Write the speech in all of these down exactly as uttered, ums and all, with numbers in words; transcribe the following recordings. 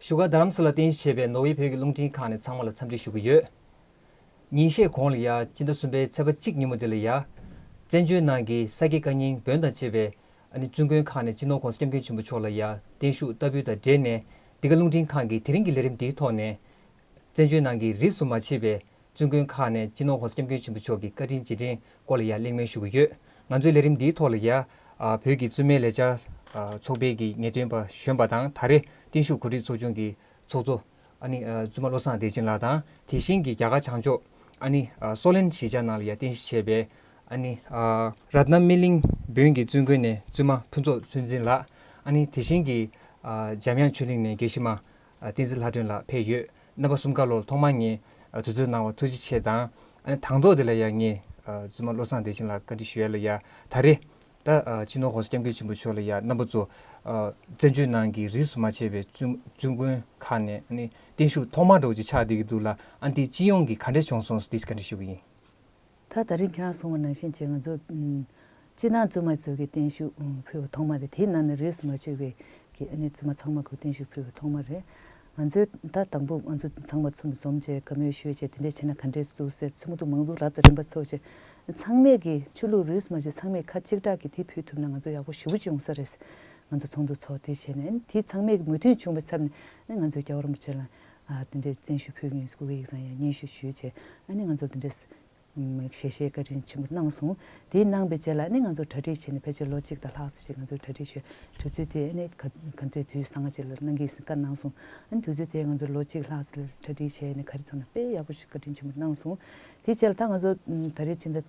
བཞུགས་སྒར་རྡ་རམ་ས་ལར་རྟེན་གཞི་བྱས་པའི་ནོར་ཝེ་བོད་ཀྱི་རླུང་འཕྲིན་ཁང་ནས་ཚང་མ་ལ་འཚམས་འདྲི་ཞུ་གི་ཡོད། ཉིན་ཤས་གོང་ལ་ཡ་སྤྱི་ཟླ་གསུམ་པའི་ཚེས་པ་གཅིག་ཉིན་མོ་འདི་ལ་ཡ། བཙན་བྱོལ་ནང་གི་ས་དགེ་བཀའ་རྙིང་བོན་དང་བཅས་པའི་ཨ་ནི་བཙུན་དགོན་ཁག་ནས་སྤྱི་ནོར་༸གོང་ས་༸སྐྱབས་མགོན་ཆེན་པོ་མཆོག་ལ་ཡ་བརྟན་བཞུགས་བསྟར་འབུལ་དང་འབྲེལ་ནས་འདི་ག་རླུང་འཕྲིན་ཁང་གིས་དེ་རིང་གི་ལས་རིམ་འདིའི་ཐོག་ནས། བཙན་བྱོལ་ནང་གི་རིས་སུ་མ་ཆད་པའི་བཙུན་དགོན་ཁག་ནས་སྤྱི་ནོར་༸གོང་ས་༸སྐྱབས་མགོན་ཆེན་པོ་མཆོག་གི་བཀའ་དྲིན་རྗེས་དྲན་སྐོར་ལ་ཡ་གླེང་མོལ་ཞུ་གི་ཡོད། ང་ཚོའི་ལས་རིམ་འདིའི་ཐོག་ལ་ཡ། ཨ། བོད་ཀྱི་བཙུན་མའི་ལས་འཆར། ཨ། ཚོགས་པའི་གི་ངེས་སྟོན་པ་གཞོན་པ་དང་ད་རེས་བརྟན་བཞུགས་གོ་སྒྲིག་ཚོགས་ཆུང་གི་ཚོགས་གཙོ། ཨ་ནི། ཨ། བཙུན་མ་བློ་བཟང་བདེ་ཆེན་ལགས་དང་དེ་བཞིན་གྱི་རྒྱ་གར་བྱང་ཕྱོགས། ཨ་ནི། ཨ། སོ་ལེན་གཞིས་ཆགས་ནང་ལ་ཡ་རྟེན་གཞི་བྱས་པའི། ཨ་ནི། ཨ། རཏྣ་སྨིན་གླིང་བོན་གྱི་བཙུན་དགོན་ནས་བཙུན་མ་ཕུན་ཚོགས་ཚུལ་འཛིན་ལགས། ཨ་ནི། དེ་བཞིན་གྱི། ཨ། འཇམ་དབྱངས་ཆོས་གླིང་ནས་དགེ་བཤེས་མ། ཨ། བསྟན་འཛིན་ལྷ་སྒྲོན་ལགས་ཕེབས་ཡོད། རྣམ་པ་གསུམ་ཀ་ལོར་ཐོག་མར་ངས། ཨ། དུས་ཚོད་གནང་བར་ཐུགས་རྗེ་ཆེ་དང་། ཨ་ནི་དང་ཐོག་དེ་ལ་ཡང་ངས། ཨ། བཙུན་མ་བློ་བཟང་བདེ་ཆེན་ལགས་བཀའ་འདྲི་ཞུ་ཡ་ལ་ཡ། ད་རེས། ད། ཨ། སྤྱི་ནོར་༸གོང་ས་༸སྐྱབས་མགོན་ཆེན་པོ་མཆོག་ལ་ཡ་རྣམ་པ་ཚོ། ཨ། བཙན་བྱོལ་ནང་གི་རིས་སུ་མ་ཆད་པའི་བཙུན་བཙུན་དགོན་ཁག་ནས་ཨ་ནི་བརྟན་བཞུགས་ཐོག་མ་འདྲ་བོ་ཅིག་ཆགས་བསྡད་ཀྱི་འདུག་ལ། ཨ་ནི་དེ་སྤྱི་ཡོངས་ཀྱི་ག་འདྲས་བྱུང་སོང་ཟེར་དེ་བཀའ་འདྲི་ཞུ་གི་ཡིན། ད་ད་རིང་ཁྱེད་རང་གསུངས་པ་ནང་བཞིན་བྱས་ང་ཚོ། ཨམ། སྤྱི་ནོར་བཙུན་མ་ཚོ་གི་བརྟན་བཞུགས་ཕུལ་བ་ཐོག་མ་རེད། དེའི་ནང་ནས་རིས་སུ་མ་ཆད་པའི་གི་ཨ་ནི་བཙུན་མ་ཚང་མ་གི་བརྟན་བཞུགས་ཕུལ་བ་ཐོག་མ་རེད། ང་ཚོས་ད་དང་པོ་ང་ཚོ་ཚང་མ་ཚུར་འཛོམས་བྱས་བཀའ་མོལ་ཞུས་བྱས་དེ་འདྲས་བྱས་ན་ག་འདྲས་འདུག་ཟེར་ཚོགས་འདུ་མང་པོ་རབ་དང་རིམ་པ་ཚོགས་བྱས། ཚང་མས་ཀྱི་ཆོས་ལུགས་རིས་སུ་མ་ཆད་ཚང་མས་ཁ་གཅིག་གྲགས་ཀྱིས་དེ་ཕུལ་ཐུབ་ན་ང་ཚོ་ཡག་པོ་ཞེ་པོ་ཅིག་ཡོང་ས་རེད། ང་ཚོ་ཚོགས་འདུ་ཚོགས་དེ་བྱས་ནས་དེ་ཚང་མས་ཀྱི་མོས་མཐུན་བྱུང་བའི་ཚབ་ནས་ང་ཚོས་རྒྱལ་བ་རིན་པོ་ཆེ་ལ་དེ་འདྲའི་བརྟན་བཞུགས་ཕུལ་མཁན་སྐུ་སྒེར་ཡིག་ཚང་ཡང་སྙན་ཞུ་ཞུས་བྱས་ཨ་ནི་ང་ཚོ་དེ་འདྲས། ཞལ་བཞེས་བཀའ་དྲིན་ཆེན་པོ་གནང་སོང་། དེ་གནང་བའི་རྗེས་ལ་ནི་ང་ཚོ་གྲ་སྒྲིག་བྱས་ནས་ཕལ་ཆེར་ལོ་གཅིག་དང་ལྷག་ཙམ་ཞིག་ང་ཚོ་གྲ་སྒྲིག་བྱས། དུས་ཚོད་དེ་ནི་ག་ག་ཚོད་དུས་བཟང་ཞིག་ལ་གནང་གི་ཡིན་ཟེར་བཀའ་གནང་སོང་། ཨ་ནི་དུས་ཚོད་དེ་ང་ཚོ་ལོ་གཅིག་ལྷག་ཙམ་གྲ་སྒྲིག་བྱས་ནས་ག་རེ་ཐོག་ན་དཔེ་ཡག་པོ་ཞིག་བཀའ་དྲིན་ཆེན་པོ་གནང་སོང་། དེ་རྗེས་ལ་ད་ང་ཚོ་ད་རེས་ཕྱི་ཟླ་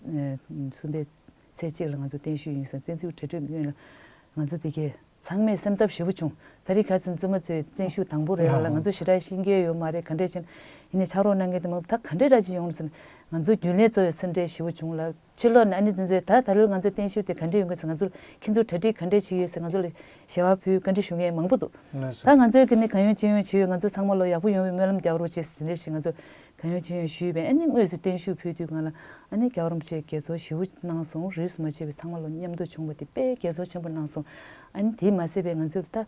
གསུམ་པའི་ཚེས་གཅིག་ལ་ང་ཚོ་བརྟན་བཞུགས་ཡིན་ཟེར་བསྟན་འཛིན་གྲོས་སྒྲིག་སྔོན་ལ་ང་ཚོ་དེ་གའི། ཚང་མས་སེམས་འཚབ་ཞེ་པོ་བྱུང་། ད་རེས་ཁ་སང་བཙུན་མ་ཚོའི་བརྟན་བཞུགས་དང་པོ་རེད་ལ་ལ་ང་ཚོ་ཞེ་དྲག་ཤེས་ཀྱི་ཡོད་མ་རེད། ག་འདྲས་ཕྱིན་ཡིན་ནའི་ཕྱག་རོགས་གནང་མཁན་དེ་མ་ད་ག་འདྲས་ར་ཅིག་ཡོང་ཟེར་ན་ང་ཚོ་རྒྱུན་ལས་གཙོ་བའི་སེམས་ཁྲལ་ཞེ་པོ་བྱུང་ལ་ཕྱི་ལོགས་ནས་ཨ་ནི་བཙུན་མ་ཚོས་ད་ད་ལོའི་ང་ཚོ་བརྟན་བཞུགས་དེ་ག་འདྲས་ཡོང་གི་ཟེར་ང་ཚོ་ཁྱེད་ཚོ་གྲ་སྒྲིག་ག་འདྲས་བྱེད་ཡོད་ཟེར་ང་ཚོ་ལ་ཞལ་པར་ཕུལ་བཀའ་འདྲི་ཞུ་མཁན་མང་པོ་འདུག་ད་ང་ཚོས་ཀྱི་ནི་གང་ཡོང་ཅི་ཡོང་བྱེད་ཡོད། ང་ཚོ་ཚང་མ་ལོ་ཡག་པོ་ཡོང་བའི་སྨོན་ལམ་རྒྱག་རོགས་བྱེད་ཟེར་འདྲས་ཞིག་ང་ཚོ། གང་ཡོང་ཅི་ཡོང་ཞུས་པས་ཨ་ནི་དངོས་སུ་བརྟན་བཞུགས་ཕུལ་དུས་སྒང་ལ་ཨ་ནི་རྒྱལ་བ་རིན་པོ་ཆེས་དགྱེས་ཚོར་ཞེ་པོ་གནང་སོང་། རིས་སུ་མ་ཆད་པའི་ཚང་མ་ལོ་མཉམ་དུ་བྱུང་བ་དེ་དཔེ་དགྱེས་ཚོར་ཆེན་པོ་གནང་སོང་། ཨ་ནི་དེས་མ་ཟད་པའི་ང་ཚོས་ད་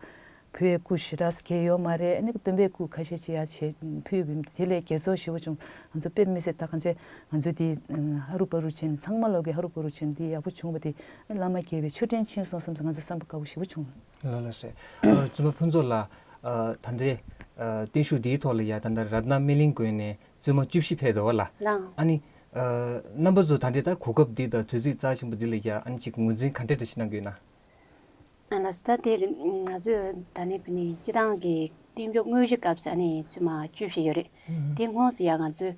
ཕུལ་བའི་སྐུ་ཞེ་དྲག་གས་ཡོད་མ་རེད། ཨ་ནི་སྟོན་པའི་སྐུ་ཁ་ཤས་ཅིག་ཡར་བྱས་ཕུལ་བ་དེ་ལས་དགྱེས་ཚོར་ཞེ་པོ་བྱུང་། ང་ཚོ་དཔེ་མི་སྲིད་ད་གང་ཅི་ང་ཚོ་དེ་ཧ་རུ་པ་རུ་ཕྱིན་ཚང་མ་ལོ་གི་ཧ་རུ་པ་རུ་ཕྱིན་དེ་ཡག་པོ་བྱུང་བ་དེ་བླ་མ་དགྱེས་པའི་མཆོད་སྤྲིན་ཕྱིན་སོང་བསམ་ས་ང་ཚོ་བསམ་པ་དགའ་པོ་ཞེ་པོ་བྱུང་། ལགས་ལགས་སེ། ཨ། བཙུན་མ་ཕུན་ཚོགས་ལགས། ཨ། ད་ལྟའི། ཨ། བརྟན་བཞུགས་འདིའི་ཐོག་ལ་ཡ་ད་ལྟ་རཏྣ་སྨིན་གླིང་དགོན་ནས་བཙུན་མ་བཅུ་བཞི་ཕེབས་འདུག་བ་ལ། ལགས། ཨ་ནི། ཨ། རྣམ་པ་ཚོ་ད་ལྟའི་ད་གོ་སྐབས་འདི་དང་དུས་ཚིགས་རྩ་ཆེན་པོ་འདི་ལ་ཡ་ཨ་ནི་ཅིག་ངོས་འཛིན་ག་འདྲ་འདྲ་ཞིག་གནང་གི་ཡོད་ན། ཨ་ལགས་སོ། ད་དེ་ང་ཚོས་ད་ནི་བུ་ནི་སྤྱི་བཏང་གི་བརྟན་བཞུགས་དངོས་གཞི་སྐབས་སུ་ཨ་ནི་བཙུན་མ་བཅུ་བཞི་ཡོད་རེད། ཨུ་ཧུ། དེ་སྔོན་སུ་ཡ་ང་ཚོས།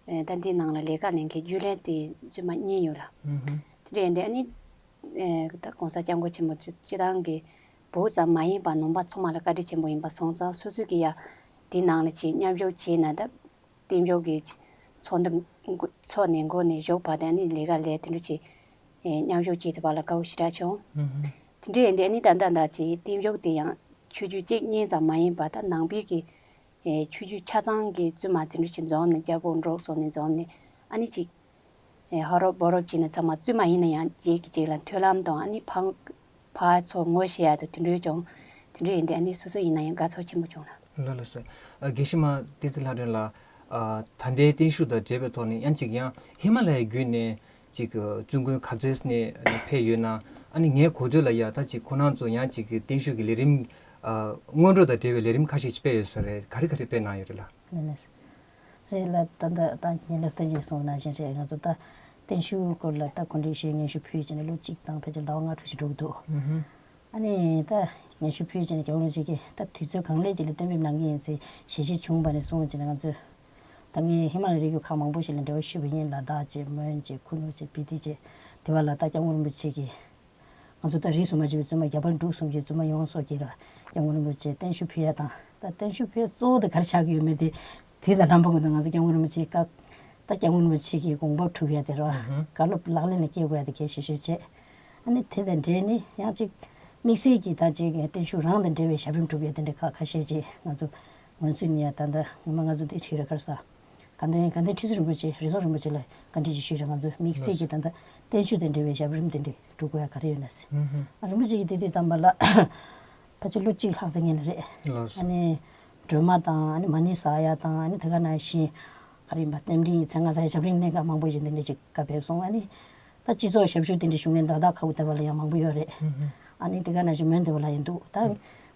ཨ། ད་འདི་ནང་ལ་ལས་ཀ་ལས་མཁན་རྒྱུན་ལས་དེ་བཙུན་མ་གཉིས་ཡོད་ལ། ཨུ་ཧུ། དེ་འདྲ་ཡིན་དུས་ཨ་ནི། ཨ། ད་༸གོང་ས་༸སྐྱབས་མགོན་ཆེན་པོ་མཆོག་སྤྱི་བཏང་གི་བོད་ཙམ་མ་ཡིན་པར་ནང་པ་ཚང་མ་ལ་བཀའ་དྲིན་ཆེན་པོ་ཡིན་པ་སོང་ཙང་སོ་སོ་གི་ཡ་དེ་ནང་ལ་ཅིག་མཉམ་ཞུགས་བྱས་ན་ད་བརྟན་བཞུགས་ཀྱི་ཚོགས་འདུ་འགོ་ཚོགས་ནས་འགོ་ནས་བཞུགས་བར་དུ་ཨ་ནི་ལས་ཀ་ལས་དེ་འདྲ་ཅིག་ཨེ་མཉམ་ཞུགས་བྱེད་ཐུབ་པ་ལ་དགའ་བོ་ཞེ་དྲག་བྱུང་། ཨུ་ཧུ། དེ་འདྲ་ཡིན་དུས་ཨ་ནི་ད་ལྟ་ད་ཅིག་བརྟན་བཞུགས་དེ་ཡང་ཆོས་བརྒྱུད་གཅིག་གཉིས་ཙམ་མ་ཡིན་པར་ད་ནང་པའི་གི་ཨེ་ཆོས་བརྒྱུད་ཆ་ཚང་གི་བཙུན་མ་དེ་འདྲ་ཅིག་འཛོམས་ནས་རྒྱལ་པོ་འབྲུག་སོགས་ནས་འཛོམས་ནས་ཨ་ནི་ཅིག་ཨེ་ཧ་རོབ་བོ་རོབ་བྱས་ནས་ཚང་མ་བཙུན་མ་ཡིན་ན་ཡང་གཅིག་གིས་གཅིག་ལ་མཐུན་ལམ་དང་ཨ་ནི་ཕ་ཕར་ཚུར་ངོ་ཤེས་ཡ་དང་དེ་འདྲ་བྱུང་། དེ་འདྲ་ཡིན་དུས་ཨ་ནི་སོ་སོ་ཡིན་ན་ཡང་དགའ་ཚོར་ཆེན་པོ་བྱུང་ལ། ལགས་ལགས་སོ། ཨ། དགེ་བཤེས་མ་བསྟན་འཛིན་ལྷ་སྒྲོན་ལགས། ཨ། ད་ལྟའི་བརྟན་བཞུགས་དང་འབྲེལ་བའི་ཐོག་ནས་ཡང་ཅིག་ཡང་ཧི་མ་ལ་ཡའི་བརྒྱུད་ནས་ཅིག་བཙུན་དགོན་ག་ཚོད་ནས་ཕེབས་ཡོད་ན། ཨ་ནི་ངའི་གོ་ཐོས་ལ་ཡ་ད་ཅིག་ཁོ་རང་ཚོ་ཡང་ཅིག་བརྟན་བཞུགས་ཀྱི་ལས་རིམ། ཨ། སྔོན་འགྲོ་དང་འབྲེལ་བའི་ལས་རིམ་ཁ་ཤས་ཅིག་སྤེལ་ཡོད་ས་རེད། ག་རེ་ག་རེ་སྤེལ་གནང་ཡོད་རེད་ལགས། ལགས་ལགས། རེད་ལགས། ད་ད་ད་ཉིན་ལ་སྟན་ཅིག་གསུངས་ནང་བཞིན་རེད། ང་ཚོ་ད་བརྟན་བཞུགས་སྐོར་ལ་ད་གོ་སྒྲིག་ཞུས་སྙན་ཞུ་ཕུལ་བྱས་ནས་ལོ་གཅིག་དང་ཕལ་ཆེར་ཟླ་བ་ལྔ་དྲུག་ཅིག་འགྲོ་གི་འདུག། ཨུ་ཧུ། ཨ་ནི་ད་སྙན་ཞུ་ཕུལ་བྱས་ནས་རྒྱལ་བ་རིན་པོ་ཆེ་གིས་ད་དུས་ཚོད་གང་ལེགས་ཅིག་ལ་གཏན་འབེབས་གནང་གི་ཡིན་ཟེར་ཞལ་བཞེས་བྱུང་བ་ནས་བཟུང་བྱས་ནས་ང་ཚོས་ད་ངས་ཧི་མ་ལ་རི་རྒྱུད་ཁག་མང་པོ་ཞིག་ལ་འབྲེལ་བ་ཞུས་པ་ཡིན། ལ་དྭགས་བྱས། མོན་བྱས། ཁུ་ནུ་བྱས། སྤི་ཏི་བྱས། དེ་བ་ལ་ད་སྐྱབས་མགོན་རིན་པོ་ཆེ་གིས་ང་ཚོ་ད་རིས་སུ་མ་ཆད་པའི་བཙུན་མ་རྒྱ་བལ་འབྲུག་གསུམ་གྱི་བཙུན་མ་ཡོངས་སུ་གྱིས་ལ་སྐྱབས་མགོན་རིན་པོ་ཆེ་བརྟན་བཞུགས་ཕུལ་ཡ་དང་། ད་བརྟན་བཞུགས་ཕུལ་ཡ་གཙོ་བོ་དེ་ག་རེ་ཆགས་ཀྱི་ཡོད་མེད་དེ་དུས་དང་རྣམ་པ་ཀུན་ཏུ་ང་ཚོ་སྐྱབས་མགོན་རིན་པོ་ཆེའི་བཀའ། ད་སྐྱབས་མགོན་རིན་པོ་ཆེ་གི་དགོངས་པ་སྒྲུབ་ཡ་དེ་རེད་བ། ཨུ་ཧུ། བཀའ་སློབ་ལག་ལེན་ལ་བསྐྱལ་དགོས་ཡ་དེ་གལ་ཆེ་ཤོས་བྱས། ཨ་ནི་དེ་དང་འབྲེལ་ནས་ཡང་ཅིག་དམིགས་བསལ་གྱི་ད་ཅིག་བརྟན་བཞུགས་རང་དང་འབྲེལ་བའི་ཞབས་རིམ་སྒྲུབ་ཡ་དེ་འདྲ་ཁག་ཁ་ཤས་ཅིག་ང་ཚོ་ངོས་འཛིན་ཡ་ད་ད་ངོ་མ་ང་ཚོ་འདི་ཕྱི་ར་ཁར་ས། དགའ་ལྡན་དགའ་ལྡན་ཁྲི་ཟུར་རིན་པོ་ཆེ། རི་ཟུར་རིན་པོ་ཆེ་ལ་བཀའ་འདྲི་ཅིག་ཞུས་རེད། ང་ཚོ་དམིགས་བསལ་གྱི་ད་ལྟ་བརྟན་བཞུགས་དང་འབྲེལ་བའི་ཞབས་རིམ་དེ་འདྲ་སྒྲུབ་དགོས་ཡ་ག་རེ་ཡོད་ན་ཟེར། ཨུ་ཧུ། ཨ། རིན་པོ་ཆེ་གིས་དེ་དུས་ཙམ་པ་ལ་ཕལ་ཆེར་ལོ་གཅིག་ལྷག་ཙམ་སྔོན་ལ་རེད། ལགས་སོ། ཨ་ནི་ སྒྲོལ་མ་དང་ཨ་ནི་མ་ཎི་བསག་ཡ་དང་ཨ་ནི་དེ་ག་ནང་བཞིན་ག་རེ་ཡིན་པ་རྟེན་འབྲེལ་ཡིན་ཚེ་སྔ་ས་ཡ་ཞབས་རིམ་གནས་སྐབས་མང་པོ་ཞིག་འདི་འདྲ་ཅིག་བཀའ་ཕེབས་སོང་། ཨ་ནི་ད་སྤྱི་ཚོགས་ཞབས་ཞུ་དེ་འདྲ་ཞུ་མཁན་ད་ལྟ་ཁ་བོ་བསྡད་པ་ལ་ཡང་མང་པོ་ཡོད་རེད། ཨ་ནི་དེ་ག་ནང་བཞིན་མོན་སྡེ་བ་ལ་ཡང་འདུག་ད་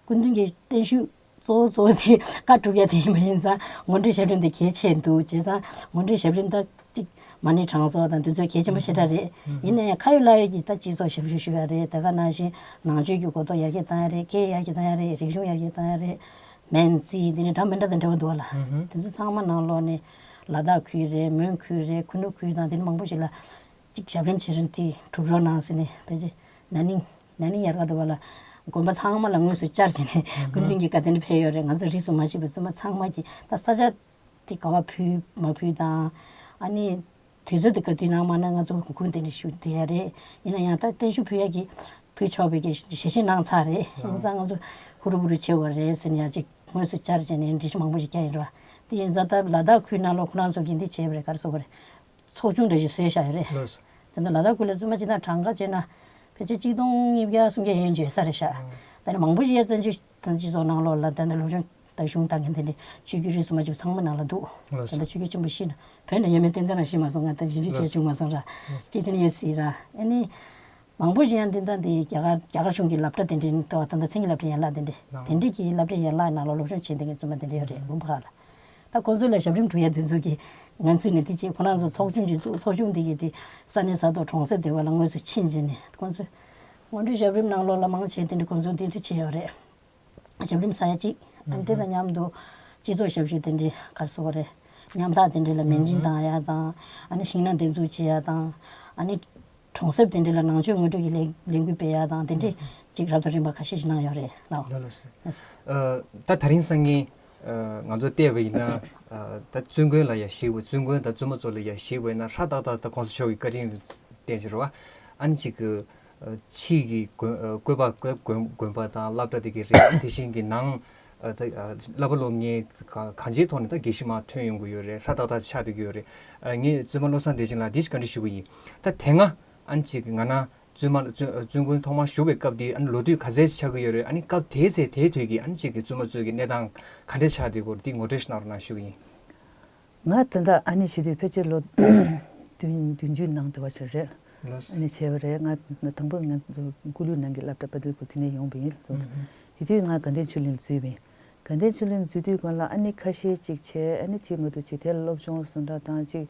སྐུ་མདུན་གྱི་བརྟན་བཞུགས་གཙོ་བོ་གཙོ་བོ་དེ་བཀའ་སྒྲུབ་ཡ་དེ་ཡིན་པ་ཡིན་ཙང་ངོ་སྤྲོད་ཞབས་རིམ་དེ་གལ་ཆེ་འདུག་བྱས་ཙང་ངོ་སྤྲོད་ཞབས་རིམ་ད་གཅིག་མ་ཎི་གྲངས་གསོག་དང་དེ་ཚོ་གལ་ཆེན་པོ་ཞེ་དྲག་རེད། ཡིན་ན་ཡང་ཁ་ཡོད་ལག་ཡོད་ཀྱི་ད་སྤྱི་ཚོགས་ཞབས་ཞུ་ཞུ་ཡ་རེད། དེ་ག་ནང་བཞིན་ནང་ཆོས་ཀྱི་གོ་རྟོགས་ཡར་རྒྱས་བཏང་ཡ་རེད། སྐད་ཡར་རྒྱས་བཏང་ཡ་རེད། རིག་གཞུང་ཡར་རྒྱས་བཏང་ཡ་རེད། སྨན་རྩིས་དེ་ནི་འདྲ་མི་འདྲ་དང་འབྲེལ་བ་འདུག་བ་ལ། དེ་ཚོ་ཚང་མ་ནང་ལོགས་ནས་ལ་དྭགས་ཁུལ་རེད། མོན་ཁུལ་རེད། ཁུ་ནུ་ཁུལ་དང་དེ་ནི་མང་པོ་ཞིག་ལ་གཅིག་ཞབས་རིམ་བྱེད་རིན་དེ་གྲུབ་རོགས་གནང་ཟེར་ནས་ཕལ་ཆེར་ན་ནིང་ན་ནིང་ཡར་ག་དུ་བ་ལ་དགོན་པ་ཚང་མ་ལ་དངོས་སུ་བཅར་བྱས་ནས་སྐུ་མདུན་གྱི་བཀའ་དེ་འདྲ་ཕེབས་ཡོད་རེད། ང་ཚོ་རིས་སུ་མ་ཆད་པའི་བཙུན་མ་ཚང་མ་གིས་ད་ས་ཆ་དེ་ག་བ་ཕུལ་མ་ཕུལ་དང་ཨ་ནི་དུས་ཚོད་དེ་ག་དུས་གནང་མ་གནང་ང་ཚོ་གུས་བཀུར་དེ་འདྲ་ཞུ་དེ་ཡ་རེད། ཡིན་ན་ཡང་ད་བརྟན་བཞུགས་ཕུལ་ཡ་གི་ཕུལ་ཆོག་པའི་གི་ཞལ་བཞེས་གནང་ཚར་རེད། ཡིན་ཙང་ང་ཚོ་ཧུ་རུ་ཧུ་རུ་བྱེད་དགོས་རེད་ཟེར་ནས་ཡ་གཅིག་དངོས་སུ་བཅར་བྱས་ནས་འགྲེལ་བཤད་མང་པོ་ཞིག་བསྐྱལ་ཡིན་ར། དེ་ཡིན་ཙང་ད་ལ་དྭགས་ཁུལ་ནང་ལོགས་ཁོ་རང་ཚོ་གིས་འདི་བྱས་པ་རེད། ག་རེ་ཟེར་དགོས་རེད། ཚོགས་ཆུང་འདྲ་ཞིག་བཟོས་བཞག་ཡོད་རེད། ལགས་སོ། དེ་འདྲ་ལ་དྭགས་ཁུལ་ལ་བཙུན་མ་སྤྱི་དང་གྲངས་ཀ་བྱས་ན་ཕལ་ཆེར་གཅིག་སྟོང་ཉིས་བརྒྱ་སུམ་བརྒྱ་ཡན་ཆད་ཡོད་ས་རེད་ཤག་ད་ནི་མང་པོ་ཞིག་ཡ་བཙན་བྱོལ་དང་སྤྱི་ཚོགས་ནང་ལོགས་ལ་ད་ལྟ་སློབ་སྦྱོང་དང་གཞུང་དང་ངན་དེ་འདྲ་ཆོས་བརྒྱུད་རིས་སུ་མ་ཆད་པ་ཚང་མ་ནང་ལ་འདུག་ལགས་སོ། ད་ལྟ་ཆོས་བརྒྱུད་ཆེན་པོ་ཤི་ན་བོད་ནང་ཡོད་མེད་ཏན་ཏན་རང་ཤེས་མ་སོང་། ང་ད་ཞིབ་འཇུག་བྱས་བྱུང་མ་སོང་ར། ལགས་སོ། ཅི་ཅི་ནས་ཡོད་སྲིད་ར། ཨ་ནི། མང་པོ་ཞིག་ཡང་འདི་ལྟ་འདི་རྒྱ་གར་རྒྱ་གར་གཞུང་གི་སློབ་གྲྭ་དེ་འདྲའི་ཏོ་ད་ལྟ་མཚན་གྱི་སློབ་གྲྭ་ཡན་ལག་དེ་འདྲ་ལགས། དེ་འདྲའི་གི་སློབ་གྲྭ་ཡན་ལག་ནང་ལ་སློབ་སྦྱོང་བྱེད་མཁན་གྱི་བཙུན་མ་དེ་འདྲ་ཡོད་རེད། དགོན་པ་ཁག་ལ། ད་ཁོང་ཚོ་ལ་ཞབས་རིམ་སྒྲུབ་ཡ་དེ་ཚོ་གི་ང་ཚོས་ནས་དེ་བྱས་ཁོ་རང་ཚོ་ཚོགས་ཆུང་ཅིག་བཙུགས། ཚོགས་ཆུང་དེ་གི་དེ་ས་གནས་ས་ཐོག་གྲོང་གསེབ་དེ་བ་ལ་དངོས་སུ་ཕྱིན་བྱས་ནས་ཁོང་ཚོས་སྔོན་འགྲོའི་ཞབས་རིམ་ནང་ལོགས་ལ་མང་ཆེ་དེ་འདྲ་ཁོང་ཚོ་དེ་འདྲ་བྱས་ཡོད་རེད། ཞབས་རིམ་ས་ཡ་གཅིག་ཨ་ནི་དེ་དང་མཉམ་དུ་སྤྱི་ཚོགས་ཞབས་ཞུ་དེ་འདྲའི་ག་རེ་ཟེར་དགོས་རེད། ཉམ་ཐག་དེ་འདྲའི་ལ་མེ་འཇིན་བཏང་ཡ་དང་ཨ་ནི་ཤིང་ནགས་འདེབས་འཛུགས་བྱེད་ཡ་དང་ཨ་ནི་གྲོང་གསེབ་དེ་འདྲའི་ལ་ནང་ཆོས་ངོ་སྤྲོད་ཀྱི་ལས་ལས་འགུལ་སྤེལ་ཡ་དང་དེ་འདྲའི་ཅིག་རབ་དང་རིམ་པ་ཁ་ཤས་ཤིག་གནང་ཡོད་རེད་ལགས། ལགས་ལགས་སོ། ཨ་ད་ད་རིང་སང་ཉིན་ཨ་ང་ཚོ་བལྟས་པ་ཡིན་ན་ཨ་ད་བཙུན་དགོན་ལ་ཡ་གཞིགས་པ། བཙུན་དགོན་དང་བཙུན་མ་ཚོ་ལ་ཡ་གཞིགས་པ་ཡིན་ན་ཧྲ་ཏག་ཏག་ད་གོང་ས་མཆོག་གི་བཀའ་དྲིན་བརྟེན་བྱས་རེད་བ། ཨ་ནི་ཅིག་གི་ཕྱི་གི་དགོན་ཨ་བཀོད་པ་དགོན་དགོན་པ་དང་སློབ་གྲྭ་དེ་གི་རེད། དེ་བཞིན་གྱི་ནང་ཨ་ད་ཨ་བསླབ་པ་སློབ་གཉེར་ག་གང་ཅིའི་ཐོག་ནས་ད་དགེ་བཤེས་མ་ཐོན་ཡོང་གི་ཡོད་རེད། ཧྲ་ཏག་ཏག་ཆགས་བསྡད་ཀྱི་ཡོད་རེད། ཨ་ངས་བཙུན་མ་བློ་བཟང་བདེ་ཆེན་ལགས་འདི་ཞིག་བཀའ་འདྲི་ཞུ་གི་ཡིན། ད་དེ་སྔ་ཨ་ནི་ཅིག་གི་ང་ན་བཙུན་མ་བཙུན་བཙུན་དགོན་ཐོག་མར་ཞུགས་པའི་སྐབས་དེ་ཨ་ནི་ལོ་དུས་ག་ཚད་ཅིག་ཆགས་ཀྱི་ཡོད་རེད། ཨ་ནི་སྐབས་དེའི་ཚེ་དེའི་དུས་ཀྱི་ཨ་ནི་ཅིག་གི་བཙུན་མ་ཚོའི་གི་གནས་སྟངས་ག་འདྲས་ཆགས་བསྡད་ཀྱི་ཡོད་རེད། འདི་ངོ་སྤྲོད་ཞིག་གནང་རོགས་གནང་ཞུ་གི་ཡིན། ང་ད་ལྟ་ཨ་ནི་བྱེད་དུས་ཕལ་ཆེར་ལོ་བདུན་བདུན་ཅུའི་ནང་དུ་བ་ཞིག་རེད། ལགས། ཨ་ནི་བྱས་པ་རེད། ང་དང་པོ་ང་ཚོ་ཀུ་ལུ་ནང་གི་སློབ་གྲྭ་པ་དུ་ཁུ་དེ་ནས་ཡོང་པ་ཡིན་ལགས། དེ་དུས་ང་དགའ་ལྡན་ཆོས་གླིང་འཛུལ་བ་ཡིན། དགའ་ལྡན་ཆོས་གླིང་འཛུལ་དུས་སྒང་ལ་ཨ་ནི་ཁ་ཤས་ཅིག་བྱས། ཨ་ནི་ཅིག་མ་གཏོགས་ཅིག་དེ་ལ་སློབ་སྦྱོང་སུ་འདྲ་དང་ཅིག་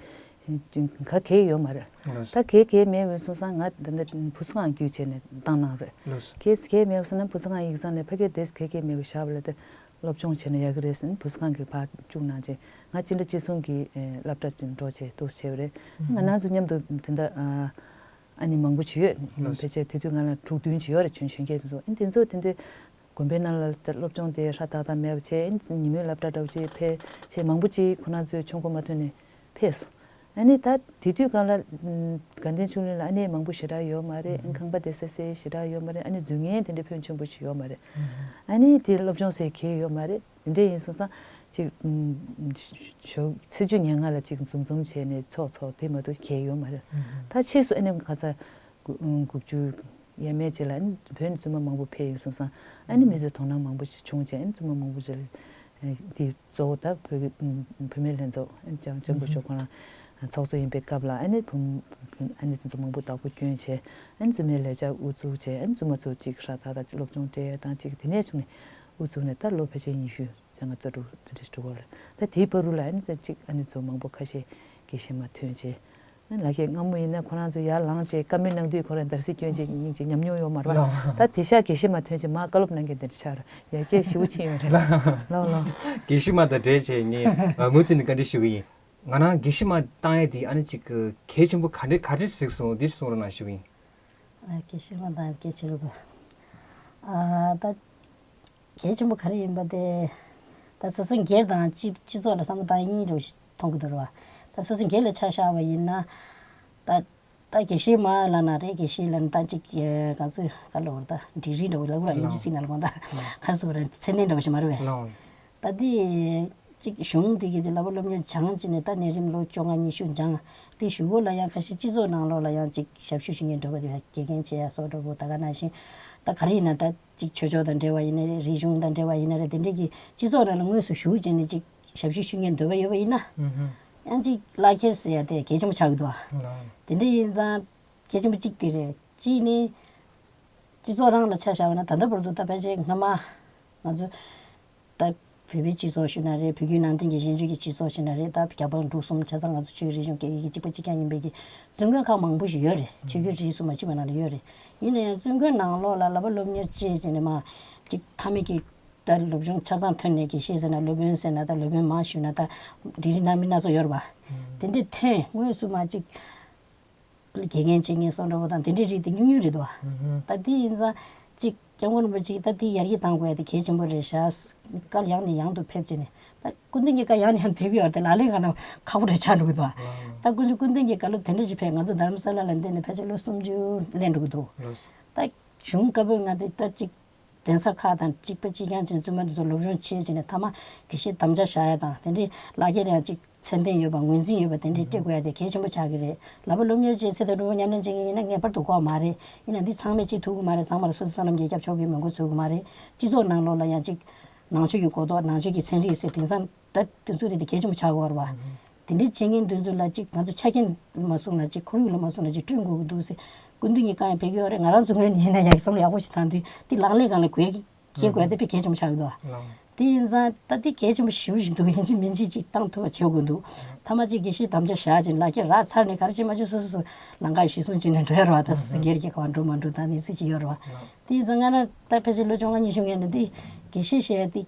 ག་གེ་ཡོད་མ་རེད། ལགས། ད་གེ་གེ་མེད་པའི་སོང་ཙང་ང་ད་ལྟ་བུ་གསོ་ཁང་བརྒྱུད་བྱས་ནས་བཏང་གནང་རེད། ལགས། གེ་གེ་མེད་པ་སོང་ན་བུ་གསོ་ཁང་ཡིག་ཚང་ནས་ཕ་གི་དེས་གེ་གེ་མེད་པ་བཞག་པ་ལ་དེ་སློབ་སྦྱོང་བྱས་ན་ཡག་གི་རེད་ཟེར་ནས་བུ་གསོ་ཁང་གི་ཕར་བཅུག་གནང་བྱས། ང་སྤྱི་ཟླ་གཅིག་གསུམ་གྱི་ཨེ་སློབ་གྲྭ་ཅིག་འགྲོ་བྱས་འདུག་བྱས་པ་རེད། ང་རང་ཚོ་མཉམ་དུ་དེ་འདྲ་ཨ་ཨ་ནི་མང་པོ་ཅིག་ཡོད། ལགས། ཕལ་ཆེར་དེ་དུས་ང་ལ་དྲུག་བདུན་ཅིག་ཡོད་རེད། གཞོན་གཞོན་སྐྱེས་དེ་ཚོ་ཨ་ནི་དེ་ཚོ་དེ་འདྲའི་དགོན་པའི་ནང་ལ་ད་སློབ་སྦྱོང་དེ་ཧྲ་ཏག་ཏག་མེད་པ་བྱས། ཨ་ནི་ཉིན་མོའི་སློབ་གྲྭ་འདྲ་བོ་ཅིག་ཕལ་ཆེར་མང་པོ་ཅིག་ཁོ་རང་ཚོའི་ཆོས་འཁོར་མ་ཐོན་ནས་ཕེབས་སོང་། ཨ་ནི་ད་དེ་དུས་སྒང་ལ་ཨམ་དགའ་ལྡན་ཆོས་གླིང་ལ་ཨ་ནི་མང་པོ་ཞེ་དྲག་ཡོད་མ་རེད། ཨ་ནི་ཁང་པ་དེ་སེ་སེ་ཞེ་དྲག་ཡོད་མ་རེད། ཨ་ནི་འཛུལ་མཁན་དེ་འདྲའི་ཕོན་ཆེན་པོ་ཞིག་ཡོད་མ་རེད། ཨ་ནི་དེ་སློབ་སྦྱོང་ཟེར་གང་ཡང་ཡོད་མ་རེད། དེ་འདྲ་ཡིན་སོང་ཙང་ཅིག་ཨམ་ཞོགས་ཚེས་བཅུ་ཉེར་ལྔ་ལ་ཅིག་འཛོམས་འཛོམས་བྱས་ནས་ཚོགས་ཚོགས་དེ་མ་གཏོགས་གང་ཡང་ཡོད་མ་རེད། ད་ཕྱིས་སུ་ཨ་ནི་ཁ་ས་དགུ་དགུ་བཅུ་ཡས་མས་ཅིག་ལ་ཨ་ནི་བོད་ནས་བཙུན་མ་མང་པོ་ཕེབས་ཡོད་སོང་ཙང་ཨ་ནི་མི་ཚོས་དོ་སྣང་མང་པོ་ཞིག་བྱུང་བྱས། ཨ་ནི་བཙུན་མ་མང་པོ་ཞིག་ལ་དེ་གཙོ་བོ་ད་བོད་ཀྱི་བུད་མེད་ལྷན་ཚོགས་ལྕམ་ལྕམ་སྐུ་ཞབས་ཁོང་རང་ཚོགས་གཙོ་ཡིན་པའི་སྐབས་ལ་ཨ་ནི་བུ་ཨ་ནི་ཚོ་མང་པོ་བདག་པོ་བསྐྱོན་བྱས། ཨ་ནི་བཙུན་མའི་ལས་འཆར་དབུ་འཛུགས་བྱས། ཨ་ནི་བཙུན་མ་ཚོ་གཅིག་ཧྲ་ཏག་ཏག་སློབ་སྦྱོང་སྤྲད་དང་གཅིག་དེ་ནས་བྱུང་ནས་དབུ་བཙུགས་ནས་ད་ལོ་ཕལ་ཆེར་ཉི་ཤུ་བཅོ་ལྔ་བཅུ་དྲུག་དེ་འདྲ་འགྲོ་གི་རེད། ད་དེའི་བར་དུ་ལ་ཨ་ནི་གཅིག་ཨ་ནི་ཚོ་མང་པོ་ཁ་ཤས་དགེ་བཤེས་མ་ཐོན་བྱས། ཨ་ནི་ལ་ཁའི་སྔ་མོ་ཡིན་ན་ཁོ་རང་ཚོ་ཡར་ལངས་བྱས་བཀའ་མོལ་གནང་དུས་ཁོ་རང་འདར་སིག་སྐྱོན་བྱས་སྙིང་རྗེ་ཉམས་མྱོང་ཡོད་མ་རེད་པ། ལགས། ད་དེང་སང་དགེ་བཤེས་མ་ཐོན་བྱས་མར་བཀའ་སློབ་གནང་མཁན་དེ་འདྲ་ཆགས་རེད། ཡར་རྒྱས་ཞེ་པོ་ཕྱིན་ཡོད་རེད། ལགས་ལགས། དགེ་བཤེས་མ་དང་འབྲེལ་བྱས་ངས་མུ་མཐུད་ནས་བཀའ་འདྲི་ཞུ་གི་ཡིན། ང་རང་དགེ་བཤེས་མ་བཏང་ཡས་དེ་ཨ་ནི་ཅིག་གལ་ཆེན་པོ་ག་འདྲས་ག་འདྲས་གཟིགས་སོང་། འདི་གསུང་རོགས་གནང་ཞུ་གི་ཡིན། ཨ་དགེ་བཤེས་མ་བཏང་ཡས་གལ་ཆེ་རུ་ག་ཨ་ད་གལ་ཆེན་པོ་ག་རེ་ཡིན་པ་དེ། ད་སོ་སོ་སྒེར་དང་སྤྱི་སྤྱི་ཚོགས་ལ་བསམ་བློ་བཏང་ཡས་གཉིས་འདྲ་བོ་ཞིག་མཐོང་གི་འདུག་ར་བ། ད་སོ་སོ་སྒེར་ལ་ཆ་བཞག་པ་ཡིན་ན། ད་ད་དགེ་བཤེས་མ་ལབ་ན་རེད། དགེ་བཤེས་ལབ་ན་ད་ཅིག་ག་ཚོད་ག་ལབ་དགོས་རེད། ད་ཌིག་རི་འདྲ་བོ་ལབ་དགོས་ར། དབྱིན་ཇི་ཚིག་ནང་ལ་གོ་ད་ག་རེ་ཟེར་དགོས་རེད། མཚན་གནས་འདྲ་བོ་ཞིག་མ་རེད་པས། ལགས། ད་དེ་ གཅིག་གཞུང་འདི་གི་དེ་ལབ་པ་སློབ་གཉེར་སྦྱངས་བྱས་ནས་ད་ནས་རིམ་ལོ་བཅོ་ལྔ་ཉི་ཤུ་སྦྱངས། དེ་གཞུག་གུ་ལ་ཡང་ཁ་ཤས་སྤྱི་ཚོགས་ནང་ལོགས་ལ་ཡང་གཅིག་ཞབས་ཞུ་ཞུ་མཁན་འགྲོ་བ་དེ་ཡང་དགེ་རྒན་བྱེད་ཡ་སོགས་འགྲོ་དགོས། ད་ག་ནང་བཞིན་ད་ག་རེ་ཡིན་ན་ད་གཅིག་ཆོས་ཕྱོགས་དང་འབྲེལ་བ་ཡིན་ན་རེད། རིག་གཞུང་དང་འབྲེལ་བ་ཡིན་ན་རེད། དེ་འདྲས་ཀྱི་སྤྱི་ཚོགས་ནང་ལ་དངོས་སུ་ཞུགས་བྱས་ནས་གཅིག་ཞབས་ཞུ་ཞུ་མཁན་འདོད་པ་ཡོད་པ་ཡིན་ན། ཨུ་ཧུམ། ཡང་གཅིག་བླ་འཁྱེར་ཟེར་ཡ་དེ་གལ་ཆེན་པོ་ཆགས་ཀྱི་འདུག་ཨ། ལགས། དེ་འདྲས་ཡིན་ཙང་གལ་ཆེན་པོ་གཅིག་དེ་རེད། གཅིག་ནི་སྤྱི་ཚོགས་རང་ལ་ཆ་བཞག་པ་ན་ད་ལྟ་བར་དུ་ད་ཕལ་ཆེར་སྔ་མ་ང་ཚོ་ད་བོད་པའི་སྤྱི་ཚོགས་ཞུ་ན་རེད། བོད་བརྒྱུད་ནང་བསྟན་གྱི་གཞན་སྤྱོད་ཀྱི་སྤྱི་ཚོགས་ཞུ་ན་རེད། ད་རྒྱ་བལ་འབྲུག་གསུམ་ཆ་ཚང་ང་ཚོ་ཆོས་རིག་གཞུང་སྐད་ཡིག་གི་གཅིག་པ་གཅིག་རྐྱང་ཡིན་པའི་གི་བཙུན་དགོན་ཁག་མང་པོ་ཞིག་ཡོད་རེད། ཆོས་བརྒྱུད་རིས་སུ་མ་ཕྱེ་བ་ནང་ལ་ཡོད་རེད། ཡིན་ན་ཡང་བཙུན་དགོན་ནང་ལོགས་ལ་ལབ་པ་སློབ་གཉེར་བྱེད་བྱས་ནས་མ་གཅིག་མཐའ་མའི་གི་ད་སློབ་སྦྱོང་ཆ་ཚང་ཐོན་ནས་དགེ་བཤེས་ཟེར་ན་སློབ་དཔོན་ཟེར་ན་ད་སློབ་དཔོན་མ་ཞུས་ན་ད་རིགས་རིགས་སྣ་མིན་སྣ་ཚོགས་ཡོད་རེད་པ། དེ་འདྲས་ཐོན་དངོས་སུ་མ་གཅིག་དགེ་རྒན་བྱེད་མཁན་སོགས་འདྲ་པོ་དང་དེ་འདྲའི་རིགས་དེ་ཉུང་ཉུང་རེད་འདུག་བ། ད་དེ་ཡིན་ཙང་གཅིག་སྐྱབས་མགོན་རིན་པོ་ཆེ་གིས་ད་དེ་ཡར་རྒྱས་གཏང་དགོས་ཡ་དེ་གལ་ཆེན་པོ་རེད་ཤག་བཀའ་ཡང་ནས་ཡང་དུ་ཕེབས་བྱས་ནས་ད་སྐུ་མདུན་གྱི་བཀའ་ཡང་ནས་ཡང་དུ་ཕེབས་ཀྱི་ཡོད་རེད་དེ་ལག་ལེན་གང་ན་ཁག་པོ་རེད་ཆགས་འགྲོ་གི་འདུག་བ། ད་སྐུ་མདུན་སྐུ་མདུན་གྱི་བཀའ་སློབ་དེ་འདྲ་ཞིག་ཕེབས། ང་ཚོ་རྡ་རམ་ས་ལ་ལ་འདི་ནས་ཕལ་ཆེར་ལོ་སུམ་ཅུ་ལོན་འགྲོ་གི་འདུག་ད་གཞུང་བཀའ་པོད་ལྔ་དེ་ད་གཅིག་གདན་ས་ཁག་དང་གཅིག་པ་གཅིག་རྐྱང་ཅན་བཙུན་མ་འདི་ཚོ་སློབ་སྦྱོང་བྱེད་བྱས་ནས་མཐའ་མ་དགེ་བཤེས་དམ་བཅའ་བཞག་ཡ་དང་དེ་འདྲའི་ལག་འཁྱེར་ཡང་གཅིག་མཚན་ལྡན་ཡོད་པ་ངོས་འཛིན་ཡོད་པ་དེ་འདྲའི་སྤྲད་དགོས་ཡ་དེ་གལ་ཆེན་པོ་ཆགས་ཀྱི་རེད། ལབ་པ་སློབ་གཉེར་བྱེད་ཚེ་དང་སྒྲུབ་པ་ཉམས་ལེན་བྱེད་མཁན་ཡིན་ན་ངེས་པར་དུ་དགོས་མ་རེད། ཡིན་ན་འདི་ཚང་མས་བྱེད་ཐུབ་ཀྱི་མ་རེད། ཚང་མར་སོ་སོའི་བསོད་ནམས་ཀྱིས་སྐྱབས་ཆོག་གི་མི་དགོས་ཚུལ་གྱི་མ་རེད། སྤྱི་ཚོགས་ནང་ལོགས་ལ་ཡང་གཅིག་ནང་ཆོས་ཀྱི་གོ་རྟོགས་ནང་ཆོས་ཀྱི་ཚན་རིག་ཟེར་དེང་སང་ད་དེ་ཚོ་རེད་དེ་གལ་ཆེན་པོ་ཆགས་ཀྱི་ཡོད་རེད་བ། དེ་འདྲའི་བྱེད་མཁན་དེ་ཚོ་ལ་གཅིག་ང་ཚོ་ཆ་རྐྱེན་མ་བཟུང་ལ་གཅིག་ཁོར་ཡུག་ལ་མ་བཟུང་ལ་གཅིག་བསྐྲུན་དགོས་ཀྱི་འདུག་ཟེར་སྐུ་མདུན་གྱིས་བཀའ་ཡང་ཕེབས་ཀྱི་ཡོད་རེད། ང་རང་ཚོ་ངོས་ནས་ཡིན་ན་ཡང་བསམ་བློ་ཡག་པོ་ཞིག་བཏང་དུས་དེ་ལག་ལེན་སྒང་ལ་འཁྱེར་འཁྱེར་དགོས་ཡ་དེ་དཔེ་གལ་ཆེན་པོ་ཆགས་ཀྱི་འདུག་དེ་ཡིན་ཙང་ད་དེ་གལ་ཆེན་པོ་ཞེ་པོ་ཞིག་འདུག་ཡིན་གཅིག་མིན་གཅིག་གཅིག་བཏང་ཐུབ་པ་བྱེད་དགོས་འདུག་མཐའ་མ་གཅིག་དགེ་བཤེས་དམ་བཅའ་བཞག་ཅིང་ལག་འཁྱེར་རག་ཚར་ནས་ག་རེ་བྱེད་མ་བྱེད་སོ་སོ་སོ་ལམ་ཁ་གཞི་བཟུང་བྱས་ནས་འགྲོ་ཡ་རེད་བ། ད་སོ་སོ་སྒེར་གྱི་ག་བ་འགྲོ་མ་འགྲོ་ད་གནས་ཚུལ་ཅིག་ཡོད་རེད་བ། དེ་ཡིན་ཙང་ང་རང་ད་ཕལ་ཆེར་ལོ་བཅོ་ལྔ་ཉི་ཤུ་ངེས་ནས་འདི་དགེ་བཤེས་བྱས་ཏེ་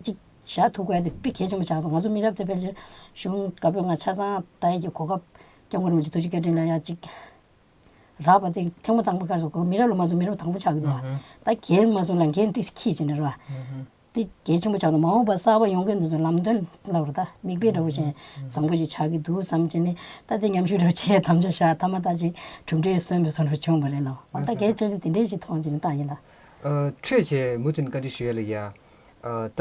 གཅིག་བཞག་ཐུབ་དགོས་ཡ་དེ་དཔེ་གལ་ཆེན་པོ་ཆགས་སོང་། ང་ཚོ་མི་རབས་དེ་ཕལ་ཆེར་གཞུང་བཀའ་པོད་ལྔ་ཆ་ཚང་ལྟ་ཡ་གི་གོ་སྐབས་སྐྱབས་མགོན་རིན་པོ་ཆེ་ཐུགས་རྗེ་བཀའ་དྲིན་ལ་ཡ་གཅིག་རག་པ་དེ་ཐེངས་མ་དང་པོ་ག་རེ་ཟེར་དགོས། མི་རབས་ལ་མ་ཟེར་མི་རབས་དང་པོ་ཆགས་ཀྱི་འདུག་ཨ། ད་རྒན་མ་སོང་ལ་རྒན་དེ་ཁྱི་བྱས་ནས་རེད་བ། དེ་གལ་ཆེན་པོ་ཆགས་འདུག་མ་འོངས་པ་གསར་པ་ཡོང་མཁན་དེ་ཚོ་ལམ་སྟོན་ལབ་རེད། ད་མིག་དཔེ་འདྲ་བོ་ཅན་བཟང་པོ་ཞིག་ཆགས་ཀྱི་འདུག་བསམ་བྱས་ནས་ད་དེ་མཉམ་ཞུགས་འདྲ་བོ་བྱས་དམ་བཅའ་བཞག་མཐའ་མ་ད་ཅིག་གྲུབ་འབྲས་སོན་པའི་བཟོ་འདྲ་བྱུང་བ་རེད་ལགས། ད་གལ་ཆེ་ཆེ་དེ་འདྲའི་ཞིག་མཐོང་བྱས་ནས་བཏང་ཡིན་ད། ཨ། འཕྲོས་བྱས་མུ་མཐུད་བཀའ་འདྲི་ཞུ་ཡ་ལ་ཡ། ཨ། ད་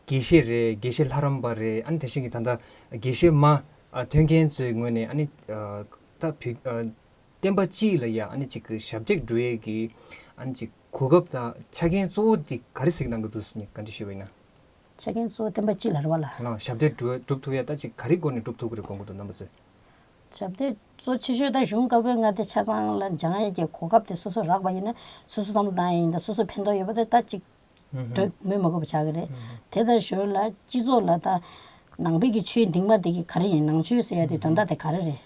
དགེ་བཤེས་རེད། དགེ་བཤེས་ལྷ་རམས་པ་རེད། ཨ་ནི་དེ་བཞིན་གྱི་ད་ལྟ་དགེ་བཤེས་མ་ཨ་ཐོན་མཁན་ཚོའི་ངོས་ནས་ཨ་ནི་ཨ་ད་བོད་ཨ་བསྟན་པ་སྤྱི་ལ་ཡ་ཨ་ནི་ཅིག་ཞབས་འདེགས་སྒྲུབ་ཡས་ཀྱི་ཨ་ནི་ཅིག་གོ་སྐབས་དང་ཆ་རྐྱེན་གཙོ་བོ་དེ་ག་རེ་གཟིགས་གནང་གི་འདུག་ཟེར་ནས་བཀའ་འདྲི་ཞུས་པ་ཡིན་ན། ཆ་རྐྱེན་གཙོ་བོ་བསྟན་པ་སྤྱི་ལ་རེད་བ་ལགས། ལགས། ཞབས་འདེགས་སྒྲུབ་སྒྲུབ་ཐུབ་ཡ་ད་ཅིག་ག་རེ་སྒོ་ནས་སྒྲུབ་ཐུབ་ཀྱི་རེད་དགོངས་ཀྱི་འདུག་རྣམ་པ་ཚོས། ཞབས་འདེགས་གཙོ་ཆེ་ཤོས་ད་གཞུང་བཀའ་པོད་ལྔ་དེ་ཆ་ཚང་ལ་སྦྱང་ཡས་ཀྱི་གོ་སྐབས་དེ་སོ་སོ་རག་པ་ཡིན་ན་སོ་སོ་བསམ་བློ་བཏང་ཡས་ཡིན་ད་སོ་སོ་ཕན་ཐོགས་ཡོད་པ་དེ་ད་ཅིག་འདོད་མོས་མ་དགོས་པ་ཆགས་ཀྱི་རེད། དེ་ལྟར་ཞོར་ལ་སྤྱི་ཚོགས་ལ་ད་ནང་པའི་གི་ཆོས་འདུས་མ་དེ་གི་ག་རེ་ཡིན། ནང་ཆོས་ཟེར་ཡ་དེ་དོན་དག་དེ་ག་རེ་རེད།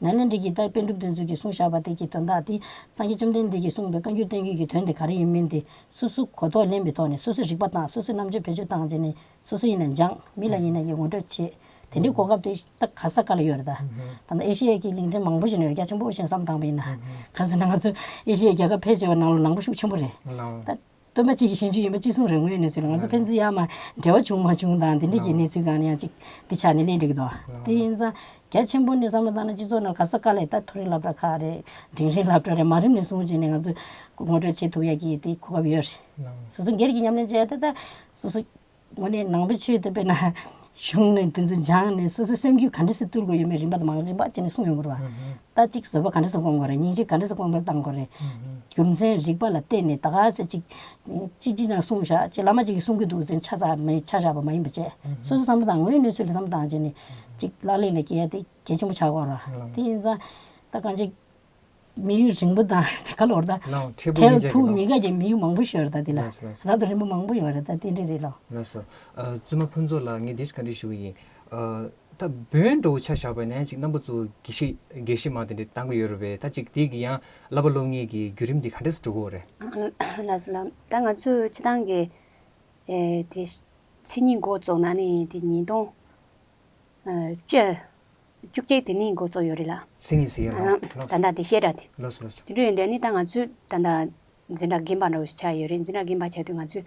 ནཱ་ལེནྡྲ་གི་ད་པཎ་གྲུབ་དེ་ཚོ་གིས་གསུངས་བཞག་པ་དེ་གི་དོན་དག་དེ་སངས་རྒྱས་བཅོམ་ལྡན་འདས་ཀྱིས་གསུངས་པའི་བཀའ་འགྱུར་བསྟན་འགྱུར་གྱི་དོན་དེ་ག་རེ་ཡིན་མིན་དེ་སོ་སོ་གོ་རྟོགས་ལེན་པའི་ཐོག་ནས་སོ་སོས་རིག་པ་བཏང་སོ་སོས་རྣམ་དཔྱོད་བེད་སྤྱོད་བཏང་བྱས་ནས། སོ་སོ་ཡིན་ན་སྦྱངས། མི་ལ་ཡིན་ན་ཡང་ངོ་སྤྲོད་བྱེད། དེ་འདྲའི་གོ་སྐབས་དེ་ད་ག་ས་ག་ལ་ཡོད་རེད་ད། ད་ལྟ་ཨེ་ཤེ་ཡ་གི་གླིང་ཕྲན་མང་པོ་ཞིག་ནས་ཡོད་རྒྱ་ཆེན་པོ་ཞིག་བསམ་བཏང་པ་ཡིན་ན། ག་རེ་ཟེར་ན་ང་ཚོ་ཨེ་ཤེ་ཡ་རྒྱལ་ཁབ་ཕལ་ཆེ་བ་ནང་ལ་ནང་པ་ཤུགས་ཆེན་པོ་རེད། ད་སྟོན་པ་གཅིག་གི་ཞལ་ཆུང་ཡིན་པ་གཅིག་མཚུངས་རེད། དངོས་གནས་ཚུལ་ལ་ང་ཚོ་ཕན་ཚུན་ཡར་མར་འབྲེལ་བ་བྱུང་མ་བྱུང་དང་དེ་འདྲས་ཀྱི་གནས་ཚུལ་སྒང་ནས་ཡང་གཅིག་འདི་ཆགས་ནས་སླེབས་འགྲོ་གི་འདུག་དེ་ཡིན་ཙང་རྒྱ་ཆེན་པོ་ནས་བསམ་བློ་བཏང་ན་སྤྱི་ཚོགས་ནང་ག་ས་ག་ལ་ད་མཐོ་རིམ་སློབ་གྲྭ་ཁག་རེད། འབྲིང་རིམ་སློབ་གྲྭ་རེད། མ་རིམ་ནས་བཟུང་བྱས་ནས་ང་ཚོ་ངོ་སྤྲོད་བྱེད་ཐུབ་ཡ་གི་དེ་གོ་སྐབས་ཡོད་རེད། སོ་སོ་སྒེར་གྱི་ཉམས་ལེན་བྱས་ཏེ་ད་སོ་སོ་དངོས་གནས་ནང་པའི་ཆོས་དེ་དཔེར་ན་གཞུང་ནས་དེ་ཚོ་སྦྱངས་ནས་སོ་སོའི་སེམས་རྒྱུད་ག་འདྲ་སེ་བཏུལ་དགོས་ཡོད་མེད་རིམ་པ་དང་མང་རིམ་པ་བྱས་ནས་གསུངས་ཡོང་གི་རེད་བ། ད་གཅིག་བཟོད་པ་ག་འདྲ་སེ་སྒོམ་དགོས་རེད། སྙིང་རྗེ་ག་འདྲ་སེ་སྒོམ་དགོས་བཏང་དགོས་རེད། རྒྱུ་མཚན་རིགས་པ་ལ་བརྟེན་ནས་ད་ག་སེ་གཅིག་གཅིག་གཅིག་ན་གསུངས་བཞག་ཅིག་བླ་མ་གཅིག་གིས་གསུང་གི་འདུག་ཟེར་ཆ་ཚང་མེད་ཆ་བཞག་པ་མ་ཡིན་པ་བྱས་སོ་སོ་བསམ་བློ་དང་དངོས་གནས་ཚུལ་ལ་བསམ་བློ་བཏང་བྱས་ནས་གཅིག་ལག་ལེན་ལ་སྐྱེལ་ཡ་དེ་གལ་ཆེན་པོ་ཆགས་ཀྱི་ཡོད་རེད་བ། དེ་ཡིན་ཙང་ད་གང་ཅིག་མི་ཡུལ་རིང་པོ་དང་དེ་ག་ལོར་ད། ལའང་འཕྲད་པོ་ཐལ་གཉིས་ཆ་ཕུག་གི་གཉིས་ཀ་གི་མི་ཡུལ་མང་པོ་ཞིག་ཡོད་རེད་ད། དེ་ལ་ལགས་སོ་ལགས་སོ། རབ་དང་རིམ་པ་མང་པོ་ཡོད་རེད་ད། དེ་འདྲ་རེད་ལོ། ལགས་སོ། ཨ། བཙུན་མ་ཕུན་ཚོགས་ལགས་ངས་འདི་ཞིག་བཀའ་འདྲི་ཞུ་གི་ཡིན། ཨ། ད་བོན་འདྲ་བོ་ཆ་བཞག་པ་ན་ཡང་ཅིག་རྣམ་པ་ཚོ་དགེ་བཤེས་དགེ་བཤེས་མ་དེ་འདྲ་བཏང་གི་ཡོད་རེད་པས། ད་ཅིག་དེ་གི་ཡང་བསླབ་པ་སློབ་གཉེར་གྱི་བརྒྱུད་རིམ་དེ་ག་འདྲས་སེ་འགྲོ་གི་ཡོད་རེད། ལགས་སོ་ལགས། ད་ང་ཚོས་སྤྱིར་བཏང་གི་ཨེ་དེ་མཚན་ཉིད་འགོ་བཙུགས་ན་ནི་དེ་ཉིས་སྟོང་ཨ་བཅུ། བཅུ་གཅིག་དེ་ནས་འགོ་བཙུགས་ཡོད་རེད་ལགས། མཚན་ཉིད་ཟེར་ཡ་ལགས། ཨ། ད་ལྟ་དེ་བཤད་གྲྭ་དེ། ལགས་སོ་ལགས་སོ། དེ་འདྲ་ཡིན་དུས་ནི་ད་ང་ཚོས་ད་ལྟ་འཛིན་གྲྭ་རྒན་པ་འདྲ་བོ་ཞིག་ཆགས་ཡོད་རེད། འཛིན་གྲྭ་རྒན་པ་ཆགས་དུས་ང་ཚོས་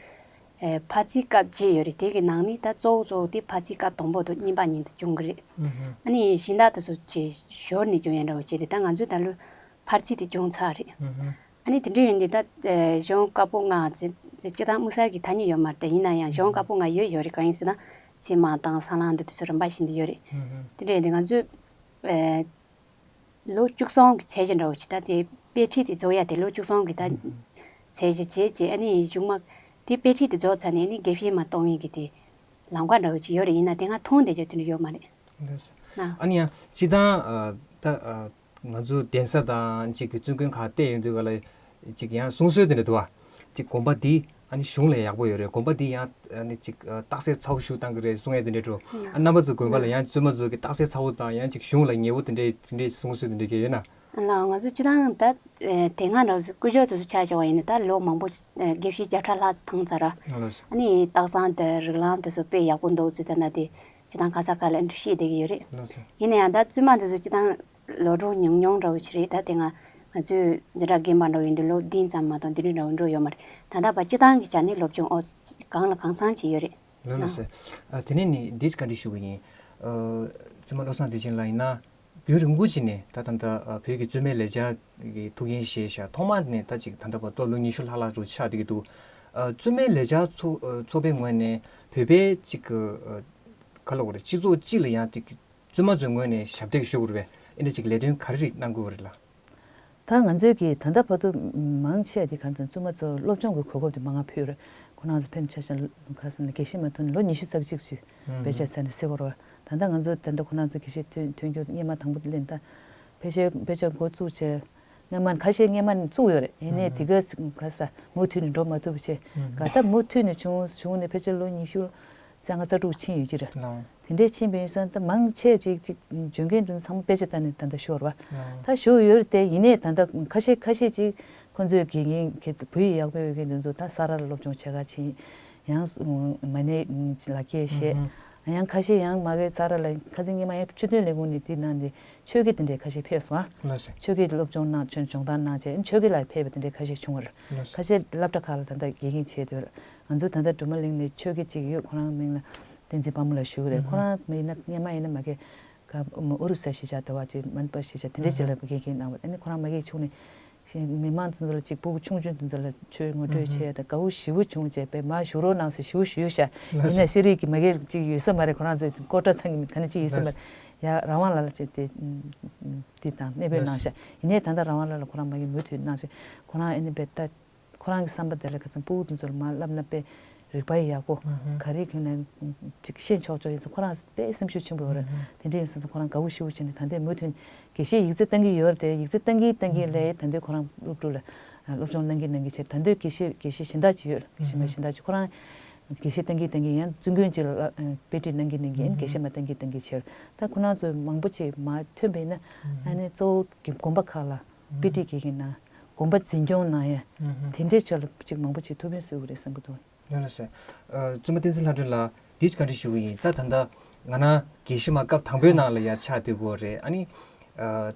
ཨེ་འཕར་ཚིག་སྐབས་བརྒྱད་ཡོད་རེད། དེ་གི་ནང་ནས་ད་གཙོ་བོ་གཙོ་བོ་དེ་འཕར་ཚིག་སྐབས་དང་པོ་དང་གཉིས་པ་གཉིས་དེ་སྦྱོང་གི་རེད། ཨུ་ཧུ། ཨ་ནི་གཞན་དག་དེ་ཚོ་ཅིག་ཞོར་ནས་སྦྱོང་ཡ་འདྲ་བོ་བྱས་ཏེ་ད་ང་ཚོས་ད་ལོ་འཕར་ཚིག་དེ་སྦྱོང་ཚར་རེད། ཨུ་ཧུ། ཨ་ནི་དེ་འདྲ་ཡིན་དུས་ད་ཨེ་གཞུང་བཀའ་པོད་ལྔ་ཟེར་ཟེར་སྤྱིར་བཏང་དམིགས་བསལ་གྱི་ཐ་སྙད་ཡོད་མ་རེད་དེ། ཡིན་ན་ཡང་གཞུང་བཀའ་པོད་ལྔ་ཡོད་ཡོད་རེད། གང་ཡིན་ཟེར་ན། ཚེ་མ་དང་སྲང་ལམ་དུ་དེ་ཚོ་རིམ་པ་བཞིན་དུ་ཡོད་རེད། ཧུམ་ཧུམ། དེ་འདྲ་ཡིན་དུས་ང་ཚོས་ཨེ་ལོ་བཅུ་གསུམ་གྱི་ཚད་གཞི་འདྲ་བོ་ཅིག་ད་དེ་དཔེ་ཁྲིད་དེ་རྫོགས་ཡ་དེ་ལོ་བཅུ་གསུམ་གྱི་ད་ཧུམ་ཧུམ། ཚད་གཞི་བྱས་རྗེས་ཨ་ནི་གཞུག་མ་དེ་དཔེ་ཁྲིད་དེ་རྫོགས་ཚར་ནས་ཨ་ནི་དགེ་བཤེས་མ་གཏོང་ཡས་ཀྱི་དེ་ལམ་ཁ་འདྲ་བོ་ཅིག་ཡོད་རེད། ཡིན་ན་དེ་སྔ་མཐོང་བསྡད་རྒྱུ་དེ་འདྲ་ཡོད་མ་རེད། ལགས་སོ། ན། ཨ་ནི་ཡང་སྤྱིར་བཏང་ཨ་ད་ཨ་ང་ཚོ་གདན་ས་དང་ཅིག་གི་བཙུན་དགོན་ཁག་བལྟས་ཡོང་དུས་ག་ལ་ཅིག་ཡང་གསུང་སྲོལ་དེ་འདྲ་འདུག་བ། ཅིག་དགོན་པ་འདི་ཨ་ནི་གཞུང་ལ་ཡག་པོ་ཡོད་རེད། དགོན་པ་འདི་ཡང་ཨ་ནི་ཅིག་ཨ་རྟགས་གསལ་ཚ་བོ་ཞིག་བཏང་གི་རེད་གསུང་ཡས་དེ་འདྲ་འགྲོ། ཨ་རྣམ་པ་ཚོ་དགོན་པ་ལ་ཡང་བཙུན་མ་ཚོ་གི་རྟགས་གསལ་ཚ་བོ་དང་ཡང་ཅིག་གཞུང་ལ་ཉེ་བོ་དེ་འདྲའི་དེ་འདྲའི་གསུང་སྲོལ་དེ་འདྲ་གི་ཡོད་ན། ལགས། ང་ཚོ་སྤྱིར་བཏང་ད་ཨེ་དེ་སྔ་འདྲ་བོ་སྐུ་ཞབས་དེ་ཚོ་ཆ་བཞག་པ་ཡིན་ན་ད་ལོ་མང་པོ་ཨེ་དགེ་བཤེས་བརྒྱ་ཕྲག་ལྷག་ཙམ་བཏང་ཚར་ར། ལགས་སོ། ཨ་ནི་རྟགས་བཟང་དང་རིགས་ལམ་དེ་ཚོ་དཔེ་ཡག་པོ་འདུག་ཚུལ་ད་ན་དེ་སྤྱིར་བཏང་ག་ས་ག་ལ་འདྲ་ཤེས་བསྡད་ཀྱི་ཡོད་རེད། ལགས་སོ། ཡིན་ན་ཡང་ད་བཙུན་མ་དེ་ཚོ་སྤྱིར་བཏང་ལོ་གྲངས་ཉུང་ཉུང་འདྲ་བོ་ཅིག་རེད། ད་དེ་སྔ་ང་ཚོས་འཛིན་གྲྭ་རྒན་པ་འདྲ་བོ་ཡིན་དུས་ལོ་བདུན་ཙམ་མ་གཏོགས་དེ་འདྲ་འདྲ་བོ་འགྲོ་ཡོད་མ་རེད། ད་ལྟ་བར་སྤྱིར་བཏང་གི་ཆ་ནས་སློབ་སྦྱོང་ཨོ་གང་ལ་གང་འཚམ་ཅིག་ཡོད་རེད། ལགས་སོ། ཨ་དེ་ནས་ནི་འདི་བཀའ་འདྲི་ཞུ་གི་ཡིན། ཨ་བཙུན་མ་བློ་བཟང་བདེ་ཆེན་ལགས་ཡིན་ན། རྒྱུན་རིང་པོ་ཅིག་ནས་ད་ད་ལྟ་ཨ་བོད་ཀྱི་བཙུན་མའི་ལས་འཆར་གྱི་ཐུགས་འགན་བཞེས་ཤག་ཐོག་མ་ནས་ད་ཅིག་ད་ལྟ་བར་དུ་ལོ་ཉི་ཤུ་ལྷག་ལྷག་རུ་ཆགས་བསྡད་ཀྱི་འདུག་ཨ་བཙུན་མའི་ལས་འཆར་ཚོགས་ཨ་ཚོགས་པའི་ངོས་ནས་བོད་པའི་ཅིག་གི་ཨ་ག་ལབ་དགོས་རེད། སྤྱི་ཚོགས་སྤྱི་ལ་ཡང་ཅིག་བཙུན་མ་ཚོའི་ངོས་ནས་ཞབས་འདེགས་ཞུ་དགོས་རེད་པས། ཨེ་འདྲ་ཅིག་ལས་དོན་ག་རེ་རིགས་གནང་དགོས་རེད་ལགས། ད་ང་ཚོས་ཀྱིས་ད་ལྟ་བར་དུ་མང་ཆེ་བ་དེ་ག་རེ་ཟེར་བཙུན་མ་ཚོ་སློབ་སྦྱོང་གི་གོ་སྐབས་དེ་མང་ང་ཕུལ་རེད། ཁོ་རང་ཚོ་ཕན་ཆ་ཤ་ག་རེ་ཟེར་ན་དགེ་བཤེས་མ་ཐོན་ནས་ལོ་ཉི་ཤུ་རྩ་གཅིག་ཅིག་ཕལ་ཆེར་ཚར་ནས་ཟེར་དགོས་རེད་པ། ད་ལྟ་ང་ཚོ་ད་ལྟ་ཁོ་རང་ཚོ་དགེ་བཤེས་ཐོན་ཐོན་རྒྱུ་སྔོན་མ་དང་པོ་ལེན་ད་ཕལ་ཆེར་ཕལ་ཆེར་འགོ་བཙུགས་བྱས་སྔོན་མ་ཁ་ཤས་སྔོན་མ་ནས་བཙུགས་ཡོད་རེད། ཡིན་ནའི་དེ་ག་ག་རེ་ཟེར་མུ་མཐུད་ནས་འགྲོ་མ་ཐུབ་པ་བྱས་ག་ད་མུ་མཐུད་ནས་བྱུང་བྱུང་ནས་ཕལ་ཆེར་ལོ་ཉི་ཤུ་རྩ་ལྔ་རྩ་དྲུག་ཕྱིན་ཡོད་ཀྱི་རེད། ལགས། དེ་འདྲའི་ཕྱིན་པའི་སོང་ད་མང་ཆེ་ཅིག་ཅིག་འཇོན་མཁན་དེ་ཚོ་ཚང་མ་དཔེ་ཆ་ལྟ་ནས་ད་ལྟ་ཤོར་བ། ད་ཤོར་ཡོད་རེད་དེ་ཡིན་ནའི་ད་ལྟ་ཁ་ཤས་ཁ་ཤས་ཅིག་ཁོ་ཚོའི་དགེ་རྒན་གྱི་བོད་ཡིག་ཡག་པོ་ཡོད་མཁན་དེ་ཚོ་ད་ས་ར་ལ་སློབ་སྦྱོང་བྱེད་ག་ཕྱིན། ཡང་མ་ཎི་ལག་ཁྱེར་བཤད། ཡང་ཁ་ཤས་ཡང་མ་གི་ས་ར་ལ་ཁ་སང་ཉི་མ་ཡང་སྤྱི་མཐུན་ལས་ཁུངས་ནས་དེ་གནང་སྟེ་ཆོས་དགེ་དེ་འདྲའི་ཁ་ཤས་ཕེབས་སོང་ཨ། ལགས་སོ། ཆོས་དགེ་སློབ་སྦྱོང་གནང་ཆོས་སྦྱོང་བརྡར་གནང་བྱས་ཆོས་དགེ་ལ་ཕེབས་པ་དེ་འདྲའི་ཁ་ཤས་བྱུང་བ་རེད། ལགས་སོ། ཁ་ཤས་སློབ་གྲྭ་ཁག་ལ་ད་ལྟ་དགེ་རྒན་བྱས་སྡོད་རེད། ང་ཚོ་ད་ལྟ་གྲུ་མ་གླིང་ནས་ཆོས་དགེ་གཅིག་ཡོད། ཁོ་རང་མིང་ལ་བསྟན་འཛིན་དཔལ་མོ་ལགས་ཞུ་གི་རེད། ཁོ་རང་མིན་ན་སྔོན་མ་ཡིན་ན་མ་གི་ག་ཨུ་རུ་ས་གཞིས་ཆགས་ཟླ་བ་གཅིག་མན་པ་གཞིས་ཆགས་དེ་འདྲའི་ཆེད་ལ་དགེ་རྒན་གནང་བ། ཨ་ནི་ཁོ་རང་མ་གི་ཆུང་ནས་མི་མང་ཚོ་ལ་གཅིག་སྤུ་གུ་ཆུང་ཆུང་དེ་ཚོ་ལ་ཆོས་ངོ་སྤྲོད་བྱས་ད་དགའ་བོ་ཞེ་པོ་བྱུང་བྱས་པས་མ་བཞུགས་རོགས་གནང་ཟེར་ཞེ་པོ་ཞུས་ཤག་ཡིན་ན་ཤེས་རིག་གི་མ་གི་གཅིག་ཡོད་ས་མ་རེད། ཁོ་རང་ཚོ་ཀོ་ཀྲ་ཚང་གི་མི་ག་ནས་གཅིག་ཡོད་ས་མ་རེད། ཡ་རང་དབང་ལ་ལ་བྱས་ཏེ་དེ་དང་གནས་སྤོས་གནང་ཤག་ཡིན་ནའི་ད་ལྟ་རང་དབང་ལ་ལ་ཁོ་རང་མ་གི་མུ་མཐུད་གནང་ཤག་ཁོ་རང་ཨ་ནི་པས་ད། ཁོ་རང་གི་བསམ་པ་དེ་ལ་ཁ་སང་སྤུ་གུ་དེ་ཚོ་ལ་མར་བསླབ་ན་དཔེ་རིག་པ་ཡག་པོ་ག་རེ་གྱོན་ན་ཅིག་ཤེས་ཆོག་ཆོག་ཡིན་ཙང་ཁོ་རང་དཔེ་སེམས་ཤུགས་ཆེན་པོ་ཡོད་རེད། དེ་འདྲ་ཡིན་སོང་ཙང་ཁོ་རང་དགའ་བོ་ཞེ་པོ་བྱས་ནས་ད་ལྟའི་མུ་མཐུད་དགེ་བཤེས་ཡིག་ཚད་བཏང་གི་ཡོད་རེད་དེ་ཡིག་ཚད་བཏང་གིན་བཏང་གིན་ལས་ད་ལྟའི་ཁོ་རང་སློབ་ཕྲུག་ལ་སློབ་སྦྱོང་གནང་གིན་གནང་གིན་བྱས་ད་ལྟའི་དགེ་བཤེས་དགེ་བཤེས་གཞན་དག་ཅིག་ཡོད་རེད། དགེ་བཤེས་མ་གཞན་དག་ཅིག་ཁོ་རང་དགེ་བཤེས་བཏང་གིན་བཏང་གིན་ཡང་བཙུན་དགོན་ཅིག་ལ་དཔེ་ཁྲིད་གནང་གིན་གནང་གིན་ཡང་དགེ་བཤེས་མ་བཏང་གིན་བཏང་གིན་བྱས་རེད། ད་ཁོ་རང་ཚོ་མང་པོ་ཅིག་མར་ཐོན་པ་ཡིན་ན་ཨ་ནི་གཙོ་བོ་དགོན་པ་ཁག་ལ་དཔེ་ཁྲིད་དགེ་རྒན་གནང་། དགོན་པ་འཛིན་སྐྱོང་གནང་ཡ། ཨུ་ཧུམ། དེ་འདྲའི་ཕྱོགས་ལ་ཅིག་མང་པོ་ཅིག་ཐུགས་ཕན་གསོས་ཀྱི་རེད་བསམ་གྱི་འདུག་ལགས་སོ། ཨ་བཙུན་མ་བསྟན་འཛིན་ལྷ་སྒྲོན་ལགས་འདི་བཀའ་འདྲི་ཞུ་གི་ཡིན། ད་ད་ལྟ་ང་རང་དགེ་བཤེས་མ་སྐབས་དང་པོའི་ནང་ལ་ཡ་ཆགས་བསྡད་ཀྱི་ཡོད་རེད། ཨ་ནི་ཨ་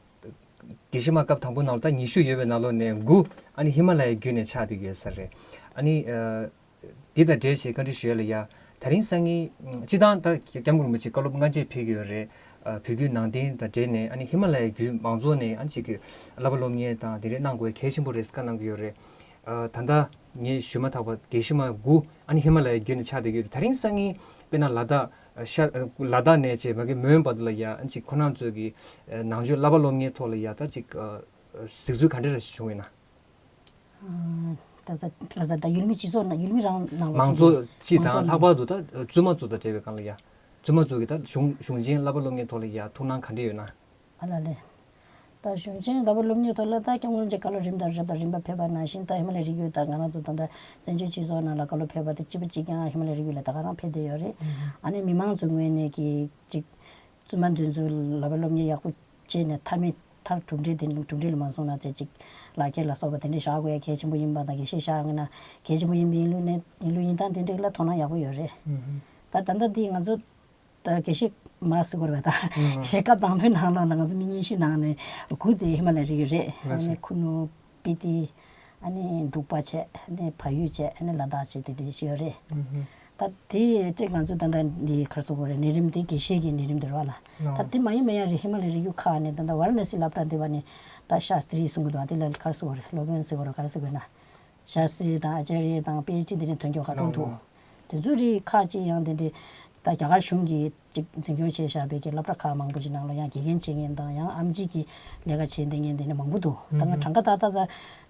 དགེ་བཤེས་མ་སྐབས་དང་པོའི་ནང་ལ་ད་ཉི་ཤུ་ཡོད་པའི་ནང་ལོགས་ནས་དགུ་ཨ་ནི་ཧི་མ་ལ་ཡའི་བརྒྱུད་ནས་ཆགས་བསྡད་ཀྱི་ཡོད་ས་རེད། ཨ་ནི་ཨ་འདི་དང་འབྲེལ་བྱས་བཀའ་འདྲི་ཞུ་ཡ་ལ་ཡ། དེ་རིང་སང་ཉིན་སྤྱིར་བཏང་ད་སྐྱབས་མགོན་རིན་པོ་ཆེ་བཀའ་སློབ་སྔ་རྗེས་ཕེབས་ཀྱི་ཡོད་རེད། ཨ་བོད་བརྒྱུད་ནང་བསྟན་དང་འབྲེལ་ནས་ཨ་ནི་ཧི་མ་ལ་ཡའི་བརྒྱུད་མང་ཚོགས་ནས་ཨ་ནི་ཅིག་གི་བསླབ་པ་སློབ་གཉེར་དང་དེ་འདྲས་གནང་དགོས་གལ་ཆེན་པོ་རེད་བཀའ་གནང་གི་ཡོད་རེད། ཨ་ད་ལྟ་ངས་ཞུས་མ་ཐག་པ་དགེ་བཤེས་མ་དགུ་ཨ་ནི་ཧི་མ་ལ་ཡའི་བརྒྱུད་ནས་ཆགས་བསྡད་ཀྱི་ཡོད་རེད། དེ་རིང་སང་ཉིན་དཔེར་ན་ལ་དྭགས་ཤར་ལ་དྭགས་ནས་བྱས་མ་གི་མོན་བར་དུ་ལ་ཡ་ཨ་ནི་ཅིག་ཁོ་རང་ཚོས་ཀྱི་ནང་ཆོས་བསླབ་པ་སློབ་གཉེར་ཐོག་ལ་ཡ་ད་ཅིག་གཟིགས་ཚུལ་ག་འདྲ་རེ་བྱུང་ཡོད་ན། ད་ད་ད་ད་ཡུལ་མི་སྤྱི་ཚོགས་ནང་ཡུལ་མི་རང་ནང་ལ་མང་ཚོགས་སྤྱི་དང་ལྷག་པར་དུ་ད་བཙུན་མ་ཚོ་དང་འབྲེལ་བའི་སྒང་ལ་ཡ། བཙུན་མ་ཚོ་གི་ད་གཞུང་གཞུང་ཆེན་བསླབ་པ་སློབ་གཉེར་ཐོག་ལ་ཡ་ཐུགས་སྣང་ག་འདྲ་ཡོད་ན། ཨ་ལ་ལེ། ད་གཞུང་ཆེན་བསླབ་པ་སློབ་གཉེར་ཐོག་ལ་ད་སྐྱབས་མགོན་རིན་པོ་ཆེ་བཀའ་སློབ་རིམ་དང་རིམ་པ་རིམ་པ་ཕེབས་པ་ནང་བཞིན་ད་ཧི་མ་ལ་ཡའི་རི་རྒྱུད་དང་ང་རང་ཚོ་ད་ལྟ་བཙན་བྱོལ་སྤྱི་ཚོགས་ནང་ལ་བཀའ་སློབ་ཕེབས་པ་དེ་གཅིག་པ་གཅིག་རྐྱང་ཧི་མ་ལ་ཡའི་རི་རྒྱུད་ལ་ད་ག་རང་ཕེབས་བསྡད་ཡོད་རེད། ཨ་ནི་མི་མང་ཚོའི་ངོས་ནས་ཀྱི་གཅིག་བཙུན་མ་འདི་ཚོ་ལ་བསླབ་པ་སློབ་གཉེར་ཡག་པོ་བྱས་ནས་མཐར་མི་མཐར་གྲུབ་འབྲས་དེ་གྲུབ་འབྲས་ལ་མ་སོང་ན་ཚེ་གཅིག་ལག་ཁྱེར་ལ་སོགས་པ་དེ་འདྲ་བཞག་དགོས་ཡ་གལ་ཆེན་པོ་ཡིན་པ་དང་དགེ་བཤེས་བཞག་དགོས་ན་གལ་ཆེན་པོ་ཡིན་པའི་ཡིན་ལུགས་ནས་ཡིན་ལུགས་ཡིན་སྟངས་དེ་འདྲ་ལ་དོ་སྣང་ཡག་པོ་ཡོད་རེད། ད་ད་ལྟ་འདི་ང་ཚོ་ད་དགེ་བཤེས་མ་ཟེར་དགོས་རེད་པ་ད་དགེ་བཤེས་སྐབས་དང་པོའི་ནང་ལོགས་ལ་ང་ཚོ་མི་ཉི་ཤུ་ནང་ནས་དགུ་དེ་ཧི་མ་ལ་ཡའི་རི་རྒྱུད་རེད། ཨ་ནི་ཁུ་ནུ། སྤི་ཏི། ཨ་ནི་འབྲུག་པ་བྱས་ཨ་ནི་བལ་ཡུལ་བྱས་ཨ་ནི་ལ་དྭགས་བྱས་དེ་འདྲ་ཞིག་ཡོད་རེད། ད་དེ་ཅིག་ང་ཚོ་ད་ལྟ་འདི་ག་རེ་ཟེར་དགོས་རེད་ནད་རིམས་དེ་དགེ་བཤེས་ཀྱི་ནད་རིམས་དེ་རེད་བ་ལ། ད་དེ་མ་ཡིན་མ་ཡིན་རེད་ཧི་མ་ལ་ཡའི་རི་རྒྱུད་ཁག་ནས་ད་ལྟ་ཝཱ་ར་ཎ་སི་སློབ་གྲྭ་འདི་བ་ནས་ད་ཤཱ་སྟྲི་ཟེར་གི་འདུག་དེ་ལ་ག་རེ་ཟེར་དགོས་རེད་སློབ་དཔོན་ཟེར་དགོས་རེད་ག་རེ་ཟེར་དགོས་ན། ཤཱ་སྟྲི་དང་ཨ་ཅཱརྱ་དང་པི་ཨེཆ་ཌི་དེ་འདྲ་ཐོན་རྒྱུ་ག་ཚོད་འདུག་དེ་ཚོ་རིགས་ཁག་ཅིག་ཡང་དེ་འདྲའི་ ད་རྒྱ་གར་གཞུང་གིས་ཅིག་འཛིན་སྐྱོང་བྱས་བཞག་པའི་གི་སློབ་གྲྭ་ཁག་མང་པོ་ཅིག་ནང་ལ་ཡང་དགེ་རྒན་བྱེད་མཁན་དང་ཡང་ཨེམ་ཆི་གི་ལས་ཀ་བྱེད་བསྡད་མཁན་དེ་འདྲ་མང་པོ་འདུག་ད་ང་གྲངས་ཀ་ཏག་ཏག་ད་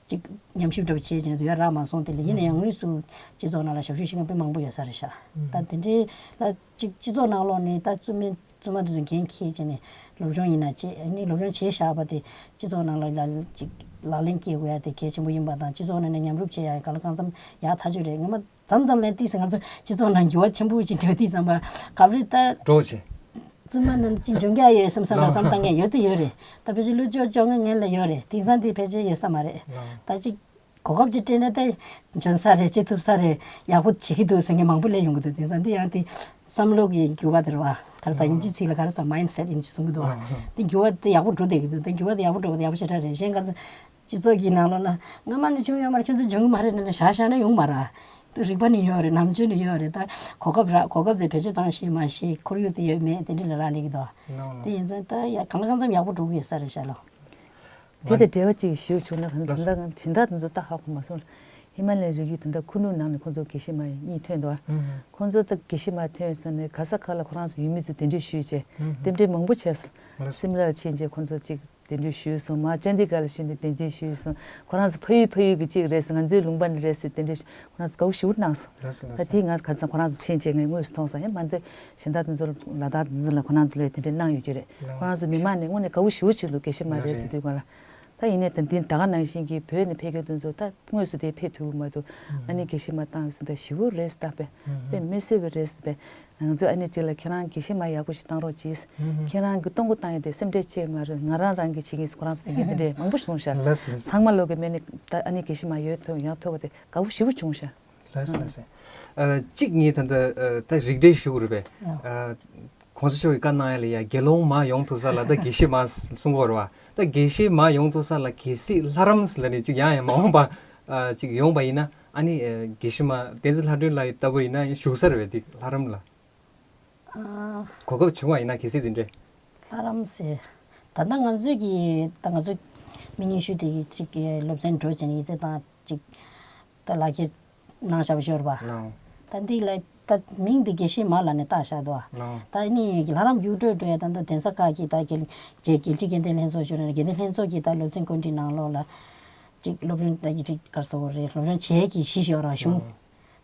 ཅིག་ཉམས་ཞིབ་འདྲ་པོ་བྱས་ཀྱང་ཡོད་རག་མ་སོང་། དེ་ལ་ཡིན་ན་ཡང་དངོས་སུ་སྤྱི་ཚོགས་ནང་ལ་ཞབས་ཞུ་བྱེད་མཁན་དཔེ་མང་པོ་ཡོད་ས་རེད་ཤག་ད་དེ་འདྲའི་ལ་ཅིག་སྤྱི་ཚོགས་ནང་ལོགས་ནས་ད་བཙུན་མའི་བཙུན་མ་དེ་ཚོ་འགན་འཁྱེར་བྱས་ནས་སློབ་སྦྱོང་ཡིན་ན་བྱེད། ཨ་ནི་སློབ་སྦྱོང་བྱས་བཞག་པ་དེ་སྤྱི་ཚོགས་ནང་ལ་ལ་ཅིག་ལག་ལེན་བསྐྱེད་དགོས་ཡ་དེ་གལ་ཆེན་པོ་ཡིན་པ་དང་། སྤྱི་ཚོགས་ནང་ནས་མཉམ་རུབ་བྱེད་ཡ་གང་ལ་གང་འཚམ་ཡག་ཐག་ཆོད་རེད། ངོ་མ་མཚམས་མཚམས་ལན་ཏིག་ཙམ་ང་ཚོ་སྤྱི་ཚོགས་ནང་འགྱུར་བ་ཆེན་པོ་ཞིག་འགྲོ་དུས་ཙམ་པ་སྐབས་རེ་ད་འགྲོ་ཆེ། བཙུན་མ་ནང་ཅི་འཇོན་རྒྱག་ཡོད་བསམ་བསམ་ལ་བསམ་བཏང་མཁན་ཡོད་དེ་ཡོད་རེད། ད་ཕལ་ཆེར་ལོ་བཅོ་བཅོ་ལྔ་ངན་ལ་ཡོད་རེད། དེང་སང་དེ་ཕལ་ཆེར་ཡོད་ས་མ་རེད། ད་ཅིག་གོ་སྐབས་ཅིག་སྤྲད་ན་ད་འཇོན་ས་རེད། བྱེད་ཐུབ་ས་རེད། ཡག་པོ་བྱེད་ཀྱི་འདུག་ཟེར་མཁན་མང་པོ་སླེབས་ཡོང་གི་འདུག་དེང་སང་དེ་ཡང་དེ་བསམ་བློ་གི་འགྱུར་བ་དེ་རེད་བ། ག་རེ་ཟ། དབྱིན་ཇིའི་ཚིག་ལ་ག་རེ་ཟ། མའིན་ཌི་སེ་ཊི་དབྱིན་ཇི་གསུང་གི་འདུག་བ། དེ་འགྱུར་བ་དེ་ཡག་པོ་འགྲོ་བསྡད་ཀྱི་འདུག་དེ་འགྱུར་བ་དེ་ཡག་པོ་འགྲོ་བ་དེ་ཡག་པོ་ཞེ་དྲག་རེད། གཞན་ག་ཚོད་སྤྱི་ཚོགས་ཀྱི་ནང་ལོགས་ལ་སྔ་མ་ནས་བྱུང་ཡོད་མ་རེད། ཁྱོད་ཚོ་འཇོན་གི་མ་རེད་ལབ་ནས་བཞག་བཞག་ན་ཡོང་མ་རེད། དེ་རིག་པ་ནི་ཡོད་རེད། ནམ་རྒྱུན་ནི་ཡོད་རེད། ད་གོ་སྐབས་རག་གོ་སྐབས་དེ་བེད་སྤྱོད་བཏང་ཤེས་མ་ཤེས། ཁོར་ཡུག་དེ་ཡོད་མེད་དེ་འདྲ་ལ་རག་ལས་ཀྱི་འདུག་དེ་ཡིན་ཙང་ད་ཡ་གང་ལ་གང་འཚམ་ཡག་པོ་འགྲོ་གི་ཡོད་ས་རེད་ཤག་ལོ། དེ་དང་འབྲེལ་བ་གཅིག་ཞུ་བྱུང་ན། གང་ལགས། གཞན་དག་གཞན་དག་དེ་ཚོ་ད་ཧ་གོ་མ་སོང་། ཧི་མ་ལ་ཡའི་རི་རྒྱུད་དེ་འདྲ་ཁུ་ནུ་ནང་ནས་ཁོང་ཚོ་དགེ་བཤེས་མ་གཉིས་ཐོན་འདུག་ཁོང་ཚོ་ད་དགེ་བཤེས་མ་ཐོན་སོང་ནས་ག་ས་ག་ལ་ཁོ་རང་ཚོ་ཡུལ་མི་ཚོ་གདན་འདྲེན་ཞུས་བྱས། རྟེན་འབྲེལ་མང་པོ་བྱས་སོང་། སིམ་ལར་ཕྱིན་བྱས་ཁོང་ཚོ་གཅིག་གདན་འདྲེན་ཞུས་སོང་། མར་ཅན་དི་གྷར་ལ་ཕྱིན་ནས་གདན་འདྲེན་ཞུས་སོང་། ཁོ་རང་ཚོ་ཕ་ཡུལ་ཕ་ཡུལ་གྱི་གཅིག་རེད་ཟེར། ང་ཚོའི་ལུང་པ་ནས་རེད་ཟེར་གདན་འདྲེན་ཞུས། ཁོ་རང་ཚོ་དགའ་བོ་ཞེ་པོ་གནང་སོང་། ལགས་སོ། ལགས་ད་སོ། དེ་ང་ག་ཚོད་ཁོ་རང་ཚོ་ཕྱིན་བྱས་ངས་དངོས་སུ་མཐོང་སོང་། ཡང་མ་ཚད་གཞན་དག་དེ་ཚོ་ལ་དྭགས་དེ་ཚོ་ལ་ཁོ་རང་ཚོ་ལ་དེ་འདྲ་གནང་ཡོད་ཀྱི་རེད། ལགས། ཁོ་རང་ཚོ་མི་མང་ནས་དངོས་གནས་དགའ་བོ་ཞེ་པོ་བྱེད་འདུག་དགེ་བཤེས་མ་རེད་ཟེར་དུས་སྒང་ལ། ད་ཡིན་ནའི་ད་འདི་ད་ག་ནང་བཞིན་གྱི་བོད་ནས་ཕེབས་མཁན་དེ་ཚོ་ད་དངོས་སུ་དེ་ཕེབས་ཐུབ་ཀྱི་མ་འདུག་ཨ་ནི་དགེ་བཤེས་མ་བཏང་ཟིན་ད་ཞེ་པོ་རེད་ཟེར། ད་དཔེ་དཔེ་མི་སྲིད་པ་རེད་ཟེར། དཔེ་ང་ཚོས་ཨ་ནི་གཅིག་ལ་ཁྱེད་རང་དགེ་བཤེས་མ་ཡག་པོ་ཞིག་བཏང་རོགས་གྱིས། ཁྱེད་རང་གི་གཏོང་སྒོ་བཏང་ཡས་དེ་སེམས་ཁྲལ་བྱེད་མ་རེད། ང་རང་རང་གིས་བྱེད་ཀྱི་ཡིན་ཟེར་ཁོ་རང་ཚོ་དེ་འདྲས་མང་པོ་བྱུང་ཤག་ལགས་སོ། ལགས་སོ། ཚང་མ་ལོག་གི་མེད་ནི་ད་ཨ་ནི་དགེ་བཤེས་མ་ཡོད་ཐུབ་ཡག་ཐུབ་པ་དེ་དགའ་བོ་ཞེ་པོ་བྱུང་ཤག་ལགས་སོ། ལགས་སོ། ཨ། གཅིག་ངས་ད་ལྟ་ཨ་ད་རིགས་འགྲེ་ཞུ་དགོས་རེད་པས། ཨ། ཨ། གོང་ས་མཆོག་གིས་བཀའ་གནང་ཡ་ལ་ཡ་དགེ་སློང་མར་ཡོང་ཐུབ་ས་ལ་ད་དགེ་བཤེས་མར་གསུང་གི་ཡོད་རེད་པ། ད་དགེ་བཤེས་མར་ཡོང་ཐུབ་ས་ལ་གལ་སྲིད་ལྷ་རམས་ལ་ནི་ཅིག་ཡང་ཡང་མ་འོངས་པ་ཨ་ཅིག་ཡོང་པ་ཡིན་ན། ཨ་ནི་ཨ་དགེ་བཤེས་མ་བསྟན་འཛིན་ལྷ་སྒྲོན་ལགས་ལྟ་བུ་ཡིན་ན་ཞུགས་ས་རེད་པས། འདི་ལྷ་རམས་ལ། ཨ། གོ་སྐབས་བྱུང་བ་ཡིན་ན་གལ་སྲིད་འདི་འདྲའི། ལྷ་རམས་ཟེར། ད་ལྟ་ང་ཚོས་ཀྱི་ད་ང་ཚོ་མི་ཉི་ཤུ་དེ་གི་ཅིག་གི་སློབ་ཚན་འགྲོ་བྱས་ནས་ཡིག་ཚད་བཏང་ཅིག་ད་ལག་འཁྱེར་གནང་བཞག་པ་ཤོར་བ། ལགས། ད་འདི་ལ་ད་མིང་འདི་དགེ་བཤེས་མ་ལབ་ནས་བཏགས་བཞག་འདུག་ལགས། ད་ནི་ལྷ་རམས་རྒྱུགས་སྤྲོད་འགྲོ་ཡ་ད་ད་གདན་ས་ཁག་གི་ད་རྒྱལ་རྒྱལ་སྤྱིའི་དགེ་ལྡན་ལྷན་ཚོགས་ཤོར་ནས་དགེ་ལྡན་ལྷན་ཚོགས་ཀྱི་ད་སློབ་ཚན་བཀོད་སྒྲིག་ནང་ལོགས་ལ་ཅིག་སློབ་སྦྱོང་ད་ཡིག་ཚད་ག་རེ་ཟེར་དགོས་རེད། སློབ་སྦྱོང་བྱེད་ཀྱི་གཞི་ཞིག་ཡོད་རེད་བ། གཞུང་།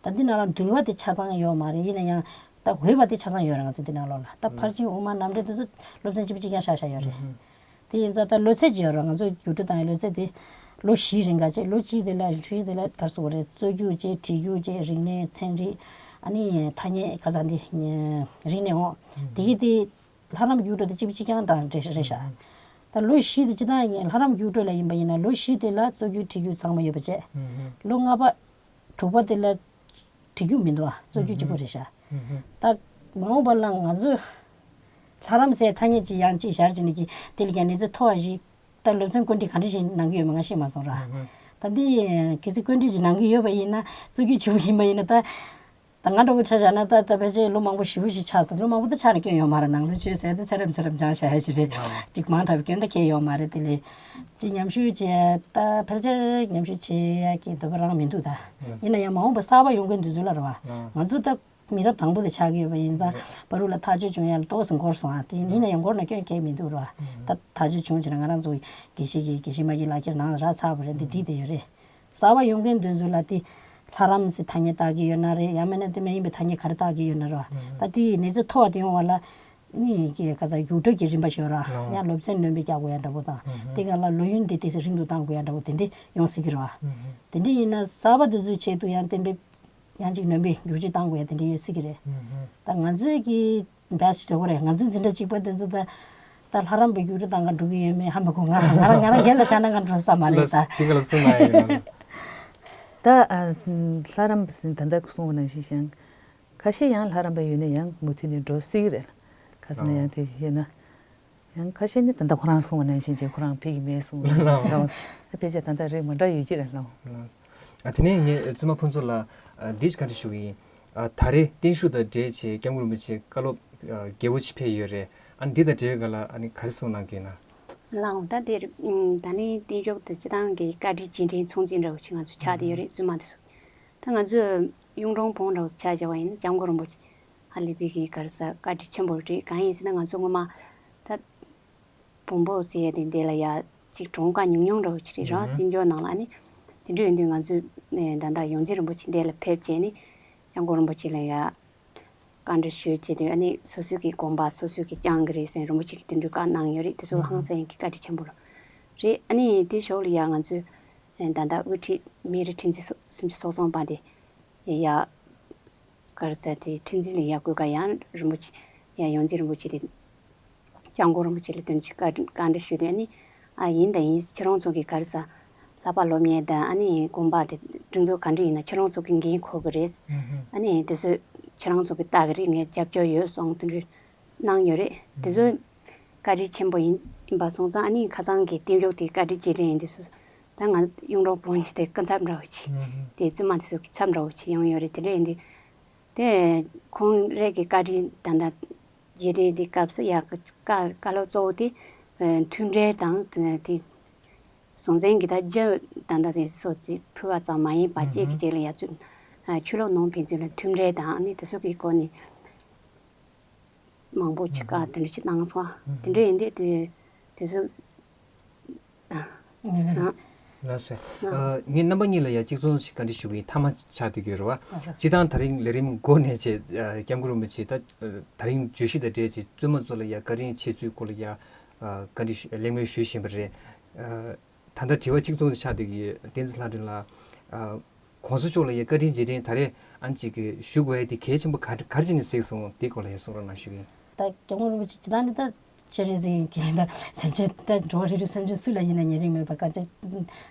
ད་འདི་ནང་ལ་འདུལ་བ་དེ་ཆ་ཚང་ཡོད་མ་རེད། ཡིན་ན་ཡང་ད་འོས་པ་དེ་ཆ་ཚང་ཡོད་རེད། ང་ཚོ་འདི་ནང་ལོགས་ལ་ད་ཕར་ཕྱིན་དབུ་མ་རྣམ་འགྲེལ་དེ་ཚོ་སློབ་ཚན་གཅིག་པ་གཅིག་རྐྱང་བཞག་བཞག་ཡོད་རེད། དེ་ཡིན་ཙང་ད་ལོ་ཚད་ཅིག་ཡོད་རེད། ང་ཚོ་རྒྱུགས་སྤྲོད་བཏང་ཡའི་ལོ་ཚད་དེ་ལོ་བཞིའི་རིང་ག་བྱས། ལོ་གཅིག་དེ་ལ་འཕྲུལ་ཆས་དེ་ལ་ག་རེ་ཟེར་དགོས་རེད། རྩོད་རྒྱུགས་བྱས། བྲིས་རྒྱུགས་བྱས། རིག་གནས། ཚན་རིག་ཨ་ནི་ཐ་སྙད་ག་ཚ་འདི་རིག་གནས་འོང་། དེ་གི་དེ་ལྷ་རམས་རྒྱུགས་སྤྲོད་དེ་གཅིག་པ་གཅིག་རྐྱང་དང་འདྲ་རེད་ཤག་ད་ལོ་བཞི་དེ་སྤྱིར་བཏང་ཡིན་ལྷ་རམས་རྒྱུགས་སྤྲོད་ལ་ཡིན་པ་ཡིན་ན་ལོ་བཞི་དེ་ལ་རྩོད་རྒྱུགས་བྲིས་རྒྱུགས་ཚང་མ་ཡོད་པ་བྱས། ལོ་ལྔ་པ་དྲུག་པ་དེ་ལ་བྲིས་རྒྱུགས་མི་འདུག་ཨ། རྩོད་རྒྱུགས་གཅིག་པོ་རེད་ཤག་ད་མ་འོངས་པ་ལ་ང་ཚོས་ལྷ་རམས་ཟེར་ཐ་སྙད་ཅིག་ཡང་གཅིག་ཞར་བྱས་ནས་ཀྱི་དེ་ལ་ཀྱང་གནས་ཚུལ་མཐོ་བ་ཞིག་ད་སློབ་ཚན་བཀོད་སྒྲིག་ག་འདྲ་ཞིག་གནང་གི་ཡོད་མེད་ང་ཤེས་མ་སོང་ར། ད་འདི་གལ་སྲིད་བཀོད་སྒྲིག་ཅིག་གནང་གི་ཡོད་པ་ཡིན་ན། རྩོད་རྒྱུགས་བྱེད་པ་ཡིན་པ་ཡིན་ན་ད། ད་ང་འདྲ་པོ་ཆ་བཞག་ན་ད་ད་ཕལ་ཆེར་ལོ་མང་པོ་ཞེ་པོ་ཞིག་ཆགས་སོང་། ལོ་མང་པོ་ད་ཆགས་ནས་སྐྱོན་ཡོད་མ་རེད། ནང་ལོ་ཆོས་ཟེར་ཏེ་ཚེ་རབས་ཚེ་རབས་སྦྱངས་བཞག་ཡ་ཞིག་རེད། ཅིག་མང་དྲགས་པའི་སྐྱོན་ད་གང་ཡང་ཡོད་མ་རེད། དེ་ལས་ཅིག་ཉམས་ཞིབ་བྱས། ད་ཕལ་ཆེར་ཉམས་ཞིབ་བྱེད་ཡ་གི་འདོད་པ་རང་མི་འདུག་ད་ཡིན་ན་ཡང་མ་འོངས་པ་གསར་པ་ཡོང་མཁན་དེ་ཚོ་ལ་རེད་བ། ང་ཚོ་ད་མི་རབས་དང་པོ་དེ་ཆགས་ཀྱི་ཡོད་པ་ཡིན་ཙང་བར་དུ་ལ་ཐག་གཅོད་བྱུང་ཡ་ལ་ཏོག་ཙམ་འགོར་སོང་ཨ། དེ་ཡིན་ན་ཡང་འགོར་ན་སྐྱོན་གང་ཡང་མི་འདུག་རེད་བ། ད་ཐག་གཅོད་བྱུང་བྱས་ན་ང་རང་ཚོ་དགེ་བཤེས་ཀྱི་དགེ་བཤེས་མ་གི་ལག་ཁྱེར་ནང་རག་ཚར་བ་རེད། འདི་བྲིས་བསྡད་ཡོད་རེད། གསར་པ་ཡོང་མཁན་དེ་ཚོ་ལ་དེ་ལྷ་རམས་ཟེར་ཐ་སྙད་བཏགས་ཀྱི་ཡོད་ན་རེད། ཡང་མིན་ན་དེ་མ་ཡིན་པའི་ཐ་སྙད་ག་རེ་བཏགས་ཀྱི་ཡོད་ན་རེད་བ། ད་དེ་ཡི་གནས་ཚད་མཐོ་བ་དེ་ཡོང་བ་ལ་ནི་ཀྱི་ག་ས་རྒྱུགས་སྤྲོད་ཀྱི་རིམ་པ་ཞིག་ཡོད་ར། ཡང་སློབ་ཚན་སྣོན་པ་རྒྱག་དགོས་ཡ་འདྲ་པོ་དང་། དེ་ག་ལ་ལོ་ཡུན་དེ་ཏོག་ཙམ་རིང་དུ་གཏང་དགོས་ཡ་འདྲ་པོ་དེ་འདྲ་ཡོང་སྲིད་ཀྱི་རེད་བ། དེ་འདྲ་ཡིན་ན་གསར་པ་དེ་ཚོའི་ཆེད་དུ་ཡང་གཏན་འབེབས་ཡང་ཅིག་སྣོན་པའི་བསྒྱུར་བཅོས་གཏང་དགོས་ཡ་དེ་འདྲ་ཡོད་སྲིད་ཀྱི་རེད། ད་ང་ཚོའི་གི་འབའ་ཞིག་བྱེད་དགོས་རེད། ང་ཚོའི་འཛིན་གྲྭ་གཅིག་པ་དེ་ཚོ་ད་ད་ལྷ་རམས་པའི་རྒྱུགས་སྤྲོད་གཏང་ག་འགྲོ་གི་ཡོད་མེད་ཧ་མི་གོ། ང་ང་རང་ང་རང་སྒེར་ལ་ཆ་ན་ང་འགྲོ་ས་མ་རེད་ད། དེ་ག་ལ་གསུང་ང་ཡིན་ན། ད་ཨ་ལྷ་རམས་པ་ཟིན་ད་ལྟ་གསུང་བ་ནང་བཞིན་ཞིང་། ཁ་ཤས་ཡང་ལྷ་རམས་པ་ཡོད་ན་ཡང་མུ་མཐུད་ནས་འགྲོ་སྲིད་ཀྱི་རེད། ཁ་སང་ཡང་དེ་ཡིན་ན། ཡང་ཁ་ཤས་ནི་ད་ལྟ་ཁོ་རང་གསུང་བ་ནང་བཞིན་བྱས་ཁོ་རང་ཕེབས་ཀྱི་མེད་གསུང་བ་ནང་བཞིན་ལགས། ད་ཕལ་ཆེར་ད་ལྟ་རིགས་མ་འདྲ་ཡོད་ཀྱི་རེད་ལགས། ཨ་དེ་ནས་ངས་བཙུན་མ་ཕུན་ཚོགས་ལ་ཨ་འདི་བཀའ་འདྲི་ཞུ་གི་ཡིན། ཨ་ད་རེས་བརྟན་བཞུགས་དང་འབྲེལ་བྱས་སྐྱབས་མགོན་རིན་པོ་ཆེ་བཀའ་སློབ་ཨ་རྒྱས་པོ་ཅིག་ཕེབས་ཡོད་རེད། ཨ་འདི་དང་འབྲེལ་བའི་སྒང་ལ་ཨ་ནི་ག་རེ་གསུང་གནང་གི་ཡིན་ན། ལགས་འོང་། ད་དེར་ད་ནི་བརྟན་བཞུགས་དང་སྤྱི་བཏང་གི་བཀའ་དྲིན་རྗེས་དྲན་ཚོགས་འཛིན་འདྲ་བོ་ཅིག་ང་ཚོ་ཆགས་བསྡད་ཡོད་རེད། བཙུན་མ་དེ་ཚོ། ད་ང་ཚོས་གཡུང་དྲུང་བོན་འདྲ་བོ་ཆ་བཞག་པ་ཡིན་ན་སྐྱབས་མགོན་རིན་པོ་ཆེ། ཨ་ལི་པི་གི་ག་རེ་ཟེར་བཀའ་དྲིན་ཆེན་པོ་རེད། གང་ཡིན་ཟེར་ན་ང་ཚོ་སྔོན་མ་ད་བོན་པོ་ཟེར་ཡ་དེ་འདི་ལ་ཡ་ཅིག་གྲོངས་ཀ་ཉུང་ཉུང་འདྲ་བོ་ཅིག་རེད་ར། ཨུ་ཧུ། བཙན་བྱོལ་ནང་ལ་ཨ་ནི་དེ་འདྲ་ཡིན་དུས་ང་ཚོས་ཨེ་ད་ལྟ་ཡོངས་འཛིན་རིན་པོ་ཆེ་འདི་ལ་ཕེབས་བྱས་ནས་སྐྱབས་མགོན་རིན་པོ་ཆེ་ལ་ཡ་བཀའ་འདྲི་ཞུས་བྱས་དུས་ཨ་ནི་སོ་སོའི་གི་དགོངས་པ་སོ་སོའི་གི་བསྐྱང་གི་རེད་ཟེར་རིན་པོ་ཆེ་གིས་དེ་འདྲའི་བཀའ་གནང་ཡོད་རེད། དེ་ཚོ་ཧང་སང་ཡིན་གི་བཀའ་དྲིན་ཆེན་པོ་རེད། ཨ་ནི་དེ་ཞོར་ལ་ཡ་ང་ཚོས་ཨེ་ད་ལྟ་དབུ་ཁྲིད་མི་རིགས་ཁྲིམས་འཛིན་སུམ་ཅུ་སོ་གསུམ་པ་དེ་ཡ་ག་རེ་ཟེར་དེ་ཁྲིམས་འཛིན་ལ་ཡ་བསྐོས་ཀ་ཡང་རིན་པོ་ཆེ་ཡ་ཡོངས་འཛིན་རིན་པོ་ཆེ་དེ་སྐྱབས་མགོན་རིན་པོ་ཆེ་ལ་དོན་གཅིག་བཀའ་བཀའ་འདྲི་ཞུས་དུས་ཨ་ནི་ཨ་ཡིན་དང་ཡིན། ཁྱེད་རང་ཚོ་གི་ག་རེ་ཟེར་བསླབ་པ་སློབ་གཉེར་དང་ཨ་ནི་དགོངས་པ་དེ་སྒྲིག་འཛུགས་ག་འདྲ་ཡིན་ན་ཁྱེད་རང་ཚོ་གི་འགན་འཁུར་གི་རེད། ཨ་ནི་དེ་ཚོ་ཁྱེད་རང་ཚོ་གི་ལྟ་གི་རེད། ངས་རྒྱབ་སྐྱོར་ཡོད་གསུངས་དེ་འདྲ་གནང་ཡོད་རེད། དེ་ཚོ་བཀའ་དྲིན་ཆེན་པོ་ཡིན་ཡིན་པ་སོང་ཙང་ཨ་ནི་ཁ་སང་གི་གཏན་འཇགས་དེ་བཀའ་དྲིན་རྗེས་དྲན་ཡིན་དུས་སོ་སོ་ད་ང་གཡུང་དྲུང་བོན་གྱི་དེ་སྐུ་ཚབ་འདྲ་བོ་ཆེ་དེ་བཙུན་མ་དེ་ཚོ་གི་ཚབ་འདྲ་བོ་ཆེ་ཡོང་ཡོད་རེད། དེ་འདྲ་ཡིན་དུས། དེ་ཁོང་རང་གི་བཀའ་དྲིན་ད་ལྟ་རྗེས་དྲན་དེ་སྐབས་སུ་ཡག་གི་བཀའ་བཀའ་སློབ་གཙོ་བོ་དེ་ཨ་མཐུན་འབྲེལ་དང་དེ་དེ་སྲོང་བཙན་གྱི་ད་རྒྱུ་ད་ལྟ་དེ་སོགས་ཀྱི་ཕུལ་བ་ཙམ་མ་ཡིན་པ་ཨ་གཅིག་གི་གཅིག་ལ་ཡ་བཙུན་ཨ་ཆོས་ལུགས་ནང་ཕན་ཚུན་ལ་མཐུན་འབྲེལ་དང་ཨ་ནི་དེ་སོགས་ཀྱི་སྐོར་ནས་མང་པོ་ཅིག་བཀའ་དེ་འདྲ་ཅིག་གནང་སོང་། དེ་འདྲ་ཡིན་དུས་དེ་དེ་ཚོ་ལགས་སོ། ཨ་ངས་རྣམ་པ་གཉིས་ལ་ཡ་གཅིག་མཚུངས་ཤིག་བཀའ་འདྲི་ཞུ་གི་ཡིན། མཐའ་མ་ཆགས་བསྡད་ཀྱི་ཡོད་རེད་བ། སྤྱིར་བཏང་ད་རིང་ལས་རིམ་འགོ་ནས་བྱས་སྐྱབས་མགོན་རིན་པོ་ཆེ་ད་ད་རིང་བརྗོད་གཞི་དང་འབྲེལ་བྱས་བཙུན་མ་ཚོ་ལ་ཡ་བཀའ་དྲིན་ཆེ་ཚུལ་སྐོར་ལ་ཡ་བཀའ་འདྲི་ཞུ་གླེང་མོལ་ཞུས་བཞིན་པ་རེད། ད་ལྟ་དྲི་བ་གཅིག་མཚུངས་ཆགས་བསྡད་ཀྱི་ཡོད། བསྟན་འཛིན་ལྷ་སྒྲོན་ལགས། གོང་ས་མཆོག་ལ་ཡ་བཀའ་དྲིན་རྗེས་དྲན་ད་རེས་ཨ་ནི་ཅིག་གི་ཞུ་དགོས་ཡ་དེ་གལ་ཆེན་པོ་ག་ག་རེ་བྱས་ནས་གཟིགས་སོང་། དེའི་སྐོར་ལ་ཡ་གསུང་རོགས་གནང་ཞུ་གི་ཡིན། ད་སྐྱབས་མགོན་རིན་པོ་ཆེ་སྤྱིར་བཏང་ནི་ད་ཆེ་རེ་ཟིན་གྱི་ད་སེམས་ཅན་ད་འགྲོ་བ་རིགས་དྲུག་སེམས་ཅན་སུ་ལ་ཡིན་ན་ཉེ་རིང་མེད་པ་གང་ཅི་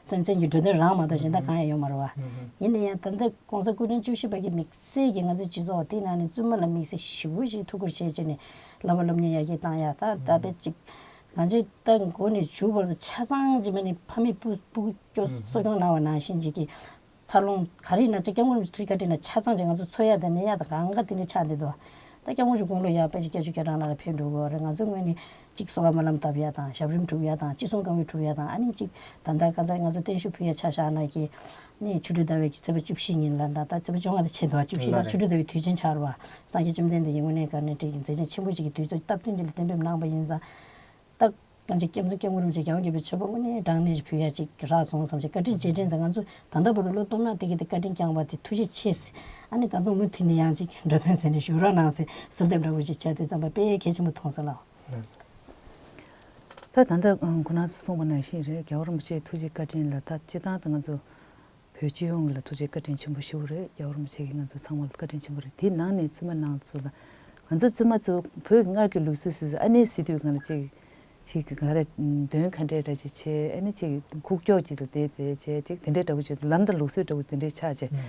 སེམས་ཅན་གྱི་འགྲོ་དོན་རང་མ་གཏོགས་གཞན་དག་གང་ཡང་ཡོད་མ་རེད་བ། ཡིན་ན་ཡང་ད་ལྟ་གོང་ས་སྐུ་ཕྲེང་བཅུ་བཞི་པ་གི་དམིགས་བསལ་གྱི་ང་ཚོའི་སྤྱི་ཚོགས་དེ་ནང་ནས་བཙུན་མ་ལ་དམིགས་བསལ་ཞེ་པོ་ཞིག་ཐུགས་ཁུར་བྱས་བྱས་ནས་བསླབ་པ་སློབ་གཉེར་ཡར་རྒྱས་བཏང་ཡ་ད་ད་དཔེ་ཅིག་གང་ཅི་ད་འགོ་ནས་མཇུག་བར་དུ་ཆ་ཚང་གཅིག་མ་ནི་ཕ་མས་སྤུ་སྤུ་གུ་སྐྱོ་གསོ་སྐྱོང་གནང་བ་ནང་བཞིན་གྱི་གི་འཚར་ལོངས་ག་རེ་ཡིན་ན་ཅིག་སྐྱབས་མགོན་རིན་པོ་ཆེ་ཐུགས་རྗེ་བཀའ་དྲིན་ལ་ཆ་ཚང་ཅིག་ང་ཚོ་འཚོ་ཡ་དང་གནས་ཡ་དང་གང་ག་དེ་འདྲ་ཆགས་བསྡད་འདུག་ད་སྐྱབས་མགོན་རིན་པོ་ཆེ་དགུང་ལོ་ཡར་དཔེ་ཅིག་བརྒྱད་ཅུ་གྱ་གྲངས་ལ་ཕེབས་འགྲོ་གི་ཡོད་རེད། ང་ཚོ་ངོས་ནས་ཅིག་གསོལ་བ་སྨོན་ལམ་བཏབ་ཡ་དང་ཞབས་རིམ་སྒྲུབ་ཡ་དང་ཅི་གསུང་བཀའ་འོས་སྒྲུབ་ཡ་དང་ཨ་ནི་ཅིག་ད་ལྟ་ག་ཚ་ང་ཚོ་བརྟན་བཞུགས་ཕུལ་ཡ་ཆ་བཞག་ན་གི་ནི་ཆོ་འཕྲུལ་ཟླ་བའི་གི་ཚེས་པ་བཅུ་བཞི་ཉིན་ལ་ད་ད་ཚེས་པ་བཅོ་ལྔ་དང་ཕྱེད་དོ་བཅུ་བཞི་ལ་ཆོ་འཕྲུལ་ཟླ་བའི་དུས་ཆེན་ཆགས་རེད་བ། སངས་རྒྱས་བཅོམ་ལྡན་འདས་ཀྱིས་དངོས་གནས་དཀའ་གནད་སྤྲད་ཀྱི་མཛད་འཆར་ཆེན་པོ་ཞིག་གི་དུས་ཚོད་སྟབས་བསྟུན་ཅིག་ལ་གཏན་འབེབས་གནང་པ་ཡིན་ཙང་། ད་གང་ཅི་སྐྱབས་མགོན་སྐྱབས་མགོན་རིན་པོ་ཆེ་རྒྱལ་བ་དགྱེས་པའི་མཆོད་པ་དངོས་གནས་གྲངས་ལས་ཕུལ་ཡ་ཅིག་རག་སོང་བསམ་ཞིག་བཀའ་དྲིན་རྗེས་དྲན་ཙང་ང་ཚོ་ད་ལྟ་བར་དུ་བློ་སྟོབས་ནང་དེ་གི་དེ་བཀའ་དྲིན་བསྐྱངས་པ་དེ་ཐུགས་རྗེ་ཆེ་ཟེར། ཨ་ནི་ད་དུང་མུ་མཐུད་ནས་ཡང་ཅིག་འགྲོ་དོན་མཛད་ནས་བཞུགས་རོགས་གནང་ཟེར་གསོལ་འདེབས་འདྲ་བོ་ཞིག་བྱས་དུས་ཙམ་པ་དཔེ་གལ་ཆེན་པོ་མཐོང་སོང་ལགས། ད་ད་ལྟ་ཁོ་རང་ཚོ་གསུངས་པ་ནང་བཞིན་རེད། རྒྱལ་བ་རིན་པོ་ཆེའི་ཐུགས་རྗེ་བཀའ་དྲིན་ལ་ད་སྤྱིར་བཏང་དུ་ང་ཚོ་བོད་སྤྱི་ཡོངས་ལ་ཐུགས་རྗེ་བཀའ་དྲིན་ཆེན་པོ་ཞེ་པོ་རེད། རྒྱལ་བ་རིན་པོ་ཆེ་གིས་ང་ཚོ་ཚང་མ་ལ་བཀའ་དྲིན་ཆེན་པོ་རེད། དེའི་ནང་ནས་བཙུན་མ་ནང་ཚོ་ལ་ང་ཚོ་བཙུན་མ་ཚོ་བོད་ཀྱི་སྔར་གྱི་ལུགས་སྲོལ་སོ་སོ་ཨ་ནེ་སི་དུས་སྒང་ལ་ཅིག་ཅིག་ག་རེ་འདོན་ག་འདྲས་འདྲ་ཅིག་བྱས་ཨ་ནེ་ཅིག་ཁུག་ཀྱོག་ཅིག་ལ་བསྡད་བསྡད་བྱས་ཅིག་དེ་འདྲས་འདྲ་བོ་ཅིག་ལམ་དང་ལུགས་སྲོལ་འདྲ་བོ་དེ་འདྲས་ཆགས་བྱས།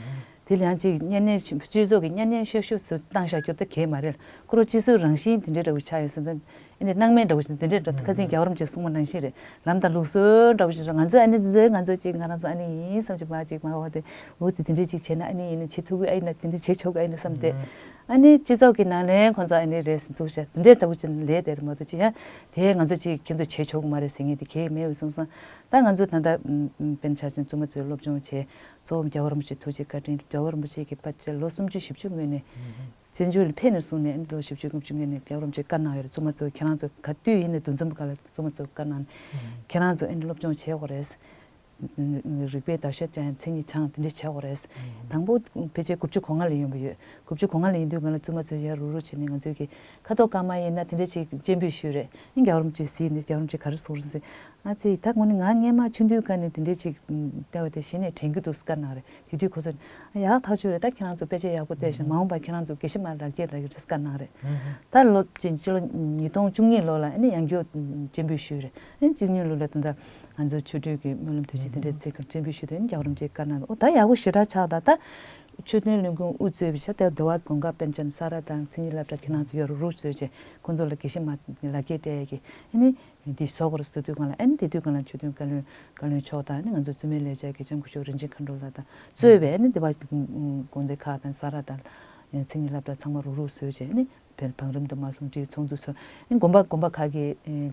དེ་ལ་ཡང་ཅིག་བསྙེན་གནས་སྤྱི་ཚོགས་ཀྱི་བསྙེན་གནས་ཤོག་ཤོག་ཟེར་བཏང་བཞག་རྒྱུ་ད་གལ་མ་རེད། ཁོ་རང་སྤྱི་སྲོལ་རང་བཞིན་དེ་འདྲའི་འདྲ་བོ་ཆགས་ཡོད་ཟེར་ན། ཨ་ནི་སྣང་མེད་འདྲ་བོ་ཞིག་དེ་འདྲའི་འདྲ་ཁ་སང་རྒྱལ་བ་རིན་པོ་ཆེས་གསུངས་པ་ནང་བཞིན་རེད། ལམ་དང་ལུགས་སྲོལ་འདྲ་བོ་ཞིག་ང་ཚོས་ཨ་ནི་འཛོལ་ང་ཚོ་ཅིག་ང་རང་ཚོ་ཨ་ནི་ཡིན་བསམ་ཅིག་མ་ཅིག་མ་འོ་དེ་འོ་ཙི་དེ་འདྲའི་ཅིག་བྱས་ན་ཨ་ནི་ཡིན་ན་བྱེད་ཐུབ་ཀྱི་ཨ་ཡིན་ན་དེ་འདྲ་བྱེད་ཆོག་གི་ཨ་ཡིན་ན་བསམ་སྟེ། ཨ་ནི་སྤྱི་ཚོགས་ཀྱི་ནང་ནས་ཁོང་ཚོ་ཨ་ནི་རེད་ཟེར་འདུག་བྱས་དེ་འདྲའི་འདྲ་བོ་ཅིག་ལས་དེ་རེད་མ་གཏོགས་ཅི་ཡང་དེ་ང་ཚོ་ཅིག་ཁྱེད་ཚོ་བྱེད་ཆོག་གི་མ་རེད་ཟེར་མཁན་དེ་གལ་མེད་འོས་སོང་སང་། ད་ང་ཚོ་ད་ལྟ་དཔེར་ན་ཆ་བཞག་བཙུན་མ་ཚོས་སློབ་སྦྱོང་བྱས། གཙོ་བོ་རྒྱལ་བ་རིན་པོ་ཆེ་ཐུགས་རྗེ་བཀའ་དྲིན། རྒྱལ་བ་རིན་པོ་ཆེ་གིས་ཕལ་ཆེར་ལོ་སུམ་ཅུ་བཞི་བཅུ་སྔོན་ནས་བཙན་བྱོལ་ལ་ཕེབས་ནས་བཟུང་ནས་ཨ་ནི་ལོ་བཞི་བཅུ་ལྔ་བཅུ་སྔོན་ནས་རྒྱལ་བ་རིན་པོ་ཆེས་བཀའ་གནང་ཡོད་རེད། བཙུན་མ་ཚོ་ཁྱེད་རང་ཚོ་ག་དུས་ཡིན་ནའི་འདུ་འཛོམས་སྒང་ལ་བཙུན་མ་ཚོས་བཀའ་གནང་། ཁྱེད་རང་ཚོ་ཨ་ནི་སློབ་སྦྱོང་བྱེད་དགོས་རེད། རིག་པའི་བརྡར་ཤ་བཅངས་མཚན་ཉིད་སྦྱང་དེ་འདྲས་བྱེད་དགོས་རེད། དང་པོ་ཕལ་ཆེར་དགུ་བཅུ་གོ་ལྔ་ལ་ཡིན་པ་ཡོད། དགུ་བཅུ་གོ་ལྔ་ལ་ཡིན་དུས་སྒང་ལ་བཙུན་མ་ཚོས་ཡར་རུབ་རུབ་བྱས་ནས་ང་ཚོའི་གི་ཁ་དོག་དཀར་དམར་ཡིན་ན་དེ་འདྲས་ཅིག་སྤྱན་འབུལ་ཞུས་རེད། ཨ་ནི་རྒྱལ་བ་རིན་པོ་ཆེས་གཟིགས་ནས་རྒྱལ་བ་རིན་པོ་ཆེས་ག་རེ་གསུངས་རེད་ཟེར། ང་ཚོས་ད་དངོས་གནས་ང་སྔས་མ་ཆུང་དུས་སྒང་ནས་དེ་འདྲས་ཅིག་བལྟས་པ་དེ་གཞི་ནས་དྲན་གྱི་འདུག་ཟེར་བཀའ་གནང་རེད། དེ་དུས་ཁོ་ཚོས་ཡག་ཐག་ཆོད་རེད། ད་ཁྱེད་རང་ཚོ་དཔེ་ཆ་ཡག་པོ་བལྟས་ཤིང་མ་འོངས་པར་ཁྱེད་རང་ཚོ་དགེ་བཤེས་མ་ལག་ཁྱེར་ལ་ཡོད་རེད་ཟེར་བཀའ་གནང་རེད། ད་ལོ་ཕྱི་ཕྱི་ལོ་ཉིས་སྟོང་བཅུ་གཉིས་ལོ་ལ་ཨ་ནི་ཡང་བསྐྱར་སྤྱན་འབུལ་ཞུས་རེད། ཨ་ནི་བཅུ་གཉིས་ལོ་ལ་ད་ལྟ་ང་ཚོ་ཆོ་འཕྲུལ་གྱི་སྨོན་ལམ་དུས་ཆེན་དེ་འདྲའི་ཚེ་གར་སྤྱན་འབུལ་ཞུས་དུས་ཨ་ནི་རྒྱལ་བ་རིན་པོ་ཆེས་བཀའ་གནང་རེད། ཨོ་ད་ཡག་པོ་ཞེ་དྲག་ཆགས། ད་ད་མཆོད་རྟེན་ལས་ཁུངས་དབུ་གཙོས་པའི་ཤ་སྟག་འདི་བ་དགོན་ཁག་པཎ་ཆེན་ས་ར་དང་མཚན་ཉིད་སློབ་གྲྭ་ཁྱེད་རང་ཚོ་ཡར་རུབ་རུབ་བཟོས་བྱས་ཁོང་ཚོ་ལ་དགེ་བཤེས་མ་ལག་ཁྱེར་སྤྲད་ཡས་ཀྱི་ཨ་ནི། འདི་བཟོ་དགོས་རེད་ཟེར་དུས་སྒང་ལ་ཨ་ནི་དེ་དུས་སྒང་ལ་མཆོད་དོན་བཀའ་བློན་བཀའ་བློན་མཆོག་དང་ཨ་ནི་ང་ཚོ་བཙུན་མའི་ལས་བྱེད་ཀྱི་ལྕམ་སྐུ་ཞབས་རིན་ཆེན་མཁའ་འགྲོ་ལགས་དང་གཙོས་པའི་ཨ་ནི་འདི་བ་དགོན་སྡེ་ཁག་དང་ས་ར་དང་མཚན་ཉིད་སློབ་གྲྭ་ཚང་མ་རུབ་རུབ་བཟོས་བྱས་ཨ་ནི་བོད་བང་རིམ་དུ་མ་སོང་བྲིས་ཚོགས་འདུ་ཚོགས་ཨ་ནི་དགོན་པ་དགོན་པ་ཁག་གི་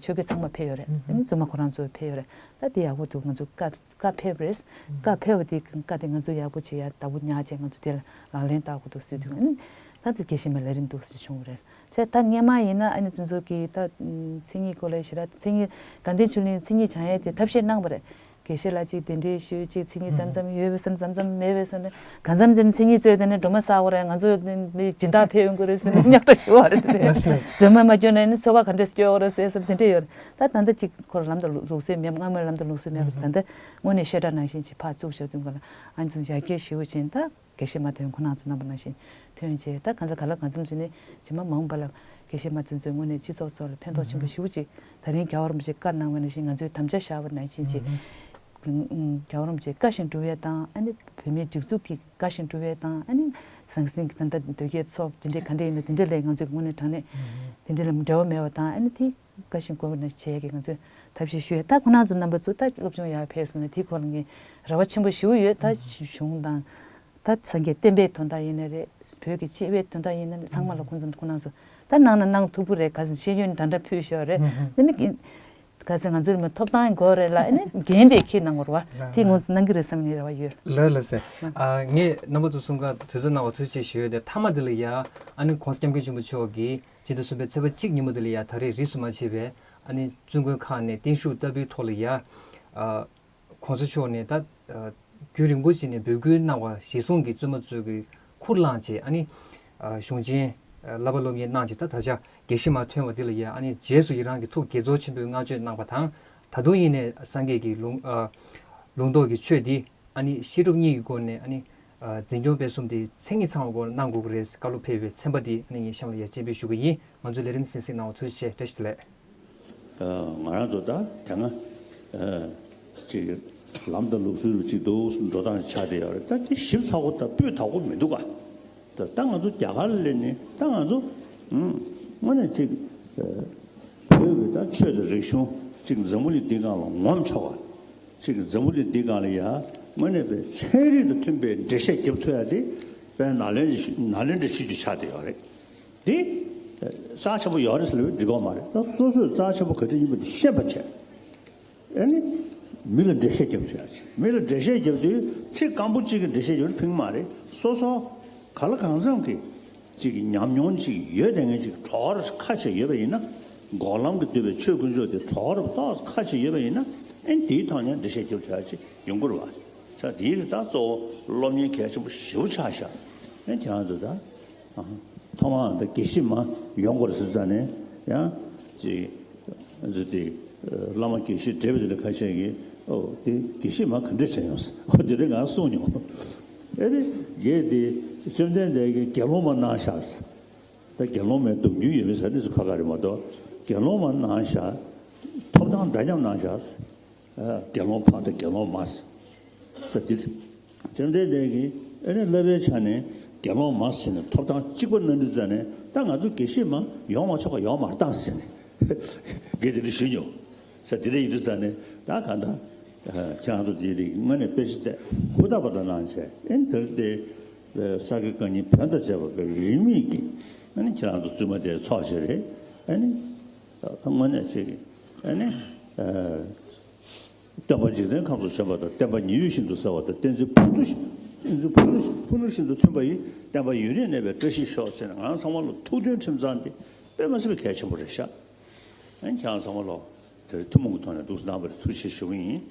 ཆོས་དགེ་ཚང་མ་ཕེབས་ཡོད་རེད། ཨ་ནི་བཙུན་མ་ཁོ་རང་ཚོ་ཕེབས་ཡོད་རེད། ད་དེ་ཡག་པོ་འདུག་ང་ཚོ་བཀའ་བཀའ་ཕེབས་རེད། བཀའ་ཕེབས་པ་དེ་བཀའ་དེ་ང་ཚོ་ཡག་པོ་བྱེད་ཡ་བདག་པོ་ཉར་བྱས་ང་ཚོ་དེ་ལ་ལག་ལེན་བསྟར་དགོས་འདུག་ཟེར་དུས་ཨ་ནི་ ད་དེ་དགེ་བཤེས་མ་ལས་རིམ་འདུག་སེ་བྱུང་བ་རེད། བྱས་ད་སྔས་མ་ཡིན་ན་ཨ་ནི་དེ་ཚོ་གིས་ད་མཚན་ཉིད་སྐོར་ལ་ཞེ་དྲག་མཚན་ཉིད་དགའ་ལྡན་ཆོས་གླིང་མཚན་ཉིད་སྦྱང་ཡས་དེ་ཐབས་ཤེས་གནང་བ་རེད། དགེ་བཤེས་ལགས་གཅིག་གདན་འདྲེན་ཞུས། གཅིག་མཚན་ཉིད་མཚམས་མཚམས་ཡོད་པའི་སེམས་མཚམས་མཚམས་མེད་པའི་སེམས། གང་འཚམ་ཅིག་མཚན་ཉིད་རྩོད་དེ་ནས་སྒྲོལ་མ་བསགས་པ་རེད། ང་ཚོ་ནི་སྦྱིན་བདག་ཕེབས་ཡོང་གི་རེད་ཟེར་ནས་རྙོག་དྲ་ཞུ་བ་རེད་དེ། རྫུན་མ་མ་བརྗོད་ན་ནི་འཚོ་བ་ག་འདྲས་སྐྱོལ་དགོས་རེད་ཟེར་བསམ་དེ་འདྲས་ཡོད་རེད། ད་ད་ལྟ་གཅིག་ཁོ་ལ་ལམ་དང་ལུགས་སྲོལ་མེད། སྔ་མོའི་ལམ་དང་ལུགས་སྲོལ་མེད་པ་ད་ལྟ་དངོས་གནས་བཤད་གྲྭ་ནང་བཞིན་ཅིག་ཕར་བཙུགས་བཞག་དུས་སྒང་ལ་ཨ་ནི་ཚོ་ཡར་རྒྱས་ཞེ་པོ་ཕྱིན། ད་དགེ་བཤེས་མ་ཐོན། ཁོ་རང་ཚོ་རྣམ་པ་ནང་བཞིན་ཐོན་བྱས། ད་གང་ལ་གང་ལ་གང་འཚམ་ཞིག་ནས་རྗེས་མ་མ་འོངས་པ་ལ་དགེ་བཤེས་མ་ཚོ་ཚོའི་དངོས་གནས་སྤྱི་ཚོགས་ཚོ་ལ་ཕན་ཐོགས་ཆེན་པོ་ཞེ་པོ་ཅིག་ད་རིང་རྒྱལ་བ་རིན་པོ་ཆེས་བཀའ་གནང་བ་ནང་བཞིན་ང་ཚོས་དམ་བཅའ་བཞག་པ་ནང་བཞིན་ཅིག་རྒྱལ་བ་རིན་པོ་ཆེས་བཀའ་བཞིན་སྒྲུབ་ཡས་དང་། ཨ་ནི་བོད་མིའི་སྒྲིག་འཛུགས་ཀྱི་བཀའ་བཞིན་སྒྲུབ་ཡས་དང་། ཨ་ནི་ཟང་ཟིང་གི་ད་ལྟ་དོལ་རྒྱལ་ཚོགས་དེ་འདྲས་ག་འདྲས་ཡིན་ན་དེ་འདྲས་ལས་ང་ཚོས་དངོས་གནས་དྲང་གནས་དེ་འདྲས་ལ་འབྲེལ་བ་མེད་པ་དང་། ཨ་ནི་དེ་བཀའ་བཞིན་སྒྲུབ་ནས་བྱས་ཀྱི་ང་ཚོས་ཐབས་ཤེས་ཞུ་ཡས། ད་ཁོ་རང་ཚོ་རྣམ་པ་ཚོ་ད་སློབ་སྦྱོང་ཡར་ཕེབས་སོང་ན་དེའི་སྐོར་ལ་ངས་རེ་བ་ཆེན་པོ་ཞུ་གི་ཡོད། ད་གཞུང་དང་ད་སངས་རྒྱས་བསྟན་པའི་དོན་དག་ཡིན་ན་རེད། བོད་ཀྱི་སྤྱི་པའི་དོན་དག་ཡིན་ན་ཚང་མ་ལ་ཁོང་ཚོ་ཁོ་རང་ཚོ་ད་གནང་ན་གནང་ཐུབ་ཀྱི་རེད། ག་ཚོད་ཤེས་ཡོན་འདྲ་འདྲ་ཕུལ་ཤོག་རེད། དེ་ནི་ག་ཚོད་ང་ཚོར་མི་ཐོབ་ཐང་དགོས་རེད་ལ། ཨ་ནི་འགན་དེ་འཁྱེར་གནང་དགོས་རེད་བ། དེ་ང་ཚོ་གནང་གི་རེད་བསམ་ངའི་རེ་བ་ཡོད། ལགས་ལགས་སེ། ཨ་ངས་རྣམ་པ་ཚོ་གསུམ་ཀ་དུས་ཚོད་གནང་བ་ཐུགས་རྗེ་ཆེ་ཞུ་ཡོད། དེ་མཐའ་མ་དེ་ལ་ཡ་ཨ་ནི་༸གོང་ས་༸སྐྱབས་མགོན་ཆེན་པོ་མཆོག་གིས་སྤྱི་ཟླ་གསུམ་པའི་ཚེས་པ་གཅིག་ཉིན་མོ་དེ་ལ་ཡ་ད་རེས་རིས་སུ་མ་ཆད་པའི་ཨ་ནི་བཙུན་དགོན་ཁག་ནས་བརྟན་བཞུགས་བསྟར་འབུལ་ཐོག་ལ་ཡ་ཨ། ༸གོང་ས་མཆོག་ནས་ད་ཨ་རྒྱུན་རིང་པོ་ཞིག་ནས་འབོད་སྐུལ་གནང་བ་གཞིར་བཟུང་གིས་བཙུན་མ་ཚོས་ཀྱི་ཁུར་བླངས་བྱས། ཨ་ནི་ཨ་གཞུང་ཆེན་ཨ་བསླབ་པ་སློབ་གཉེར་གནང་བྱས། ད་ད་ཆ་དགེ་བཤེས་མ་ཐོན་པ་འདི་ལ་ཡ་ཨ་ནི་རྗེས་སུ་ཡི་རང་གི་ཐུགས་དགྱེས་ཚོར་ཆེན་པོས་བསྔགས་བརྗོད་གནང་བ་དང་། ད་དུང་ཡིན་ནས་སངས་རྒྱས་ཀྱི་ལུང་ཨ་ལུང་རྟོགས་ཀྱི་ཆོས་འདི་ཨ་ནི་བཤད་སྒྲུབ་གཉིས་ཀྱི་སྒོ་ནས་ཨ་ནི་ཨ་འཛིན་སྐྱོང་སྤེལ་གསུམ་འདི་མཚན་ཉིད་ཚང་བའི་སྒོ་ནས་གནང་དགོས་ཀྱི་རེད། བཀའ་སློབ་ཕེབས་པའི་ཚན་པ་འདི་ཨ་ནི་ངས་གཤམ་ལ་ཡ་སྤྱན་འབུལ་ཞུ་གི་ཡིན། ང་ཚོའི་ལས་རིམ་གཟིགས་གཟིགས་གནང་བ་ཐུགས་རྗེ་ཆེ། བཀྲ་ཤིས་བདེ་ལེགས། ང་རང་ཚོ་ད་དེ་སྔ་ཅིག་ལམ་དང་ལུགས་སྲོལ་རུ་ཅིག་འདུག་འགྲོ་སྟངས་ཆགས་བསྡད་ཡོད་རེད། ད་དེ་ཞིབ་ཚགས་པོ་དང་སྤུས་དག་པོ་མི་འདུག་ག་ད་ད་ང་ཚོ་རྒྱ་གར་ལ་སླེབས་ནས་ད་ང་ཚོ་དངོས་གནས་ཅིག་བོད་ཀྱི་ད་ཆོས་དང་རིག་གཞུང་ཅིག་འཛམ་བུ་གླིང་འདིའི་སྒང་ལ་ངོམ་ཆོག་ག་ཅིག་འཛམ་བུ་གླིང་འདིའི་སྒང་ལ་ཡ་དངོས་གནས་པའི་ཚན་རིག་དང་མཐུན་པའི་འགྲེལ་བཤད་རྒྱབ་ཐུབ་ཡ་དེ་དཔེ་ནཱ་ལེནྡྲ་ནཱ་ལེནྡྲ་ཞུ་རྒྱུ་ཆགས་བསྡད་ཡོད་རེད། དེ་རྩ་ཆེན་པོ་ཡོད་རེད་ཟེར་ལབ་འགྲིག་གི་མ་རེད། ད་སོ་སོས་རྩ་ཆེན་པོ་ག་འདྲ་ཡིན་པ་དེ་ཤེས་པ་བྱས། ཨ་ནི་མི་ལ་འགྲེལ་བཤད་རྒྱབ་ཐུབ་ཡ་བྱས། མི་ལ་འགྲེལ་བཤད་རྒྱབ་དུས་ཚིག་སྐམ་པོ་གཅིག་གིས་འགྲེལ་བཤད་རྒྱབ་ན་ཕན་གི་མ་རེད། སོ་སོ་ག་ལ་གང་འཚམ་གྱིས་གཅིག་གི་ཉམས་མྱོང་གཅིག་ཡོད་བསྡད་མཁན་གཅིག་གྲོགས་ར་ཁ་ཤས་ཡོད་པ་ཡིན་ན། འགོག་ལམ་གྱི་འདུས་པའི་ཆོས་དཀོན་མཆོག་དེ་གྲོགས་ར་ཏོག་ཙམ་ཁ་ཤས་ཡོད་པ་ཡིན་ན། ཨ་ནི་དེའི་ཐོག་ནས་འགྲེལ་བཤད་རྒྱབ་ཐུབ་ཡ་གཅིག་ཡོང་གི་རེད་བ། ས་དེའི་རིགས་ད་གཙོ་བོ་སློབ་གཉེར་གལ་ཆེན་པོ་ཞེ་པོ་ཆགས་ཤག་ཨ་ནི་ཁྱེད་རང་ཚོ་ད། ཐོག་མར་འདི་དགེ་བཤེས་མ་ཡོང་དགོས་ཟེར་ཙང་ནས་ཡང་ཅིག་ཟེར་ཏེ། བླ་མ་དགེ་བཤེས་བགྲེས་པ་དེ་འདྲ་ཁ་ཤས་ཀྱིས་ཨོ་དེ་དགེ་བཤེས་མ་ག་འདྲ་བྱས་ཡོང་ཟེར། ཨོ་དེ་འདྲ་ང་གསུངས་མྱོང་། ཨེ་རེད། རྒན་དེ་བཅོམ་ལྡན་འདས་ཀྱིས་དགེ་སློང་མ་གནང་ཤག་ཟེར། ད་དགེ་སློང་མའི་སྡོམ་རྒྱུན་ཡོད་མེད་ཟེར་ནི་སུ་ཁ་ཁ་རེད་མ་གཏོགས། དགེ་སློང་མ་གནང་ཤག་ཐོབ་ཐང་འདྲ་མཉམ་གནང་ཤག་ཟེར། དགེ་སློང་ཕ་དང་དགེ་སློང་མ་ཟེར་དེ། བཅོམ་ལྡན་འདས་ཀྱིས་ཨ་ནི་བསླབ་པའི་ཆ་ནས་དགེ་སློང་མ་ཟེར་ནས་ཐོབ་ཐང་གཅིག་པ་གནང་དུས་ཙ་ནས་ད་ང་ཚོ་དགེ་བཤེས་མ་ཡོང་མ་ཆོག་ག་ཡོང་མ་བཏང་ཟེར་ནས་དགེ་དེ་འདྲ་ཞུས་མྱོང་ཟེར། དེ་འདྲ་ཡིན་དུས་ཙ་ནས་ད་གང་ལྟར་ཁྱེད་རང་ཚོ་དེའི་རིགས་དངོས་གནས་དཔེ་ཆ་བལྟས་ཧུར་ཐག་པ་དང་གནང་བྱས། ཨ་ནི་དེར་བལྟས་ས་དགེ་བཀའ་རྙིང་བོན་དང་བཅས་པ་པའི་རིས་མེད་ཀྱི་ཨ་ནི་ཁྱེད་རང་ཚོ་བཙུན་མ་དེ་ཚོགས་བྱས་རེད། ཨ་ནི་དངོས་གནས་ཅིག་ཨ་ནི། སྟོན་པ་འཇིག་རྟེན་ཁམས་སུ་བྱོན་པ་དང་། བསྟན་པ་ཉི་འོད་བཞིན་དུ་གསལ་བ་དང་། བསྟན་འཛིན་ཕུར་བུ་བཞིན། བསྟན་འཛིན་ཕུར་བུ་བཞིན་དུ་མཐུན་པ་ཡིས། བསྟན་པ་ཡུན་རིང་གནས་པའི་བཀྲ་ཤིས་ཤོག་ཟེར་ནས་ང་རང་ཚང་མ་ལ་ཐུགས་མཐུན་ཁྲིམས་གཙང་དེ་དཔེ་མ་སྲིད་པའི་གལ་ཆེན་པོ་རེད་ཤག་ཨ་ནི་ཁྱེད་རང་ཚང་མ་ལ་དེར་ཐུན་མོང་གི་ཐོག་ནས་འདུག་སེ་གནང་བར་ཐུགས་རྗེ་ཆེ་ཞུ་གི་ཡིན།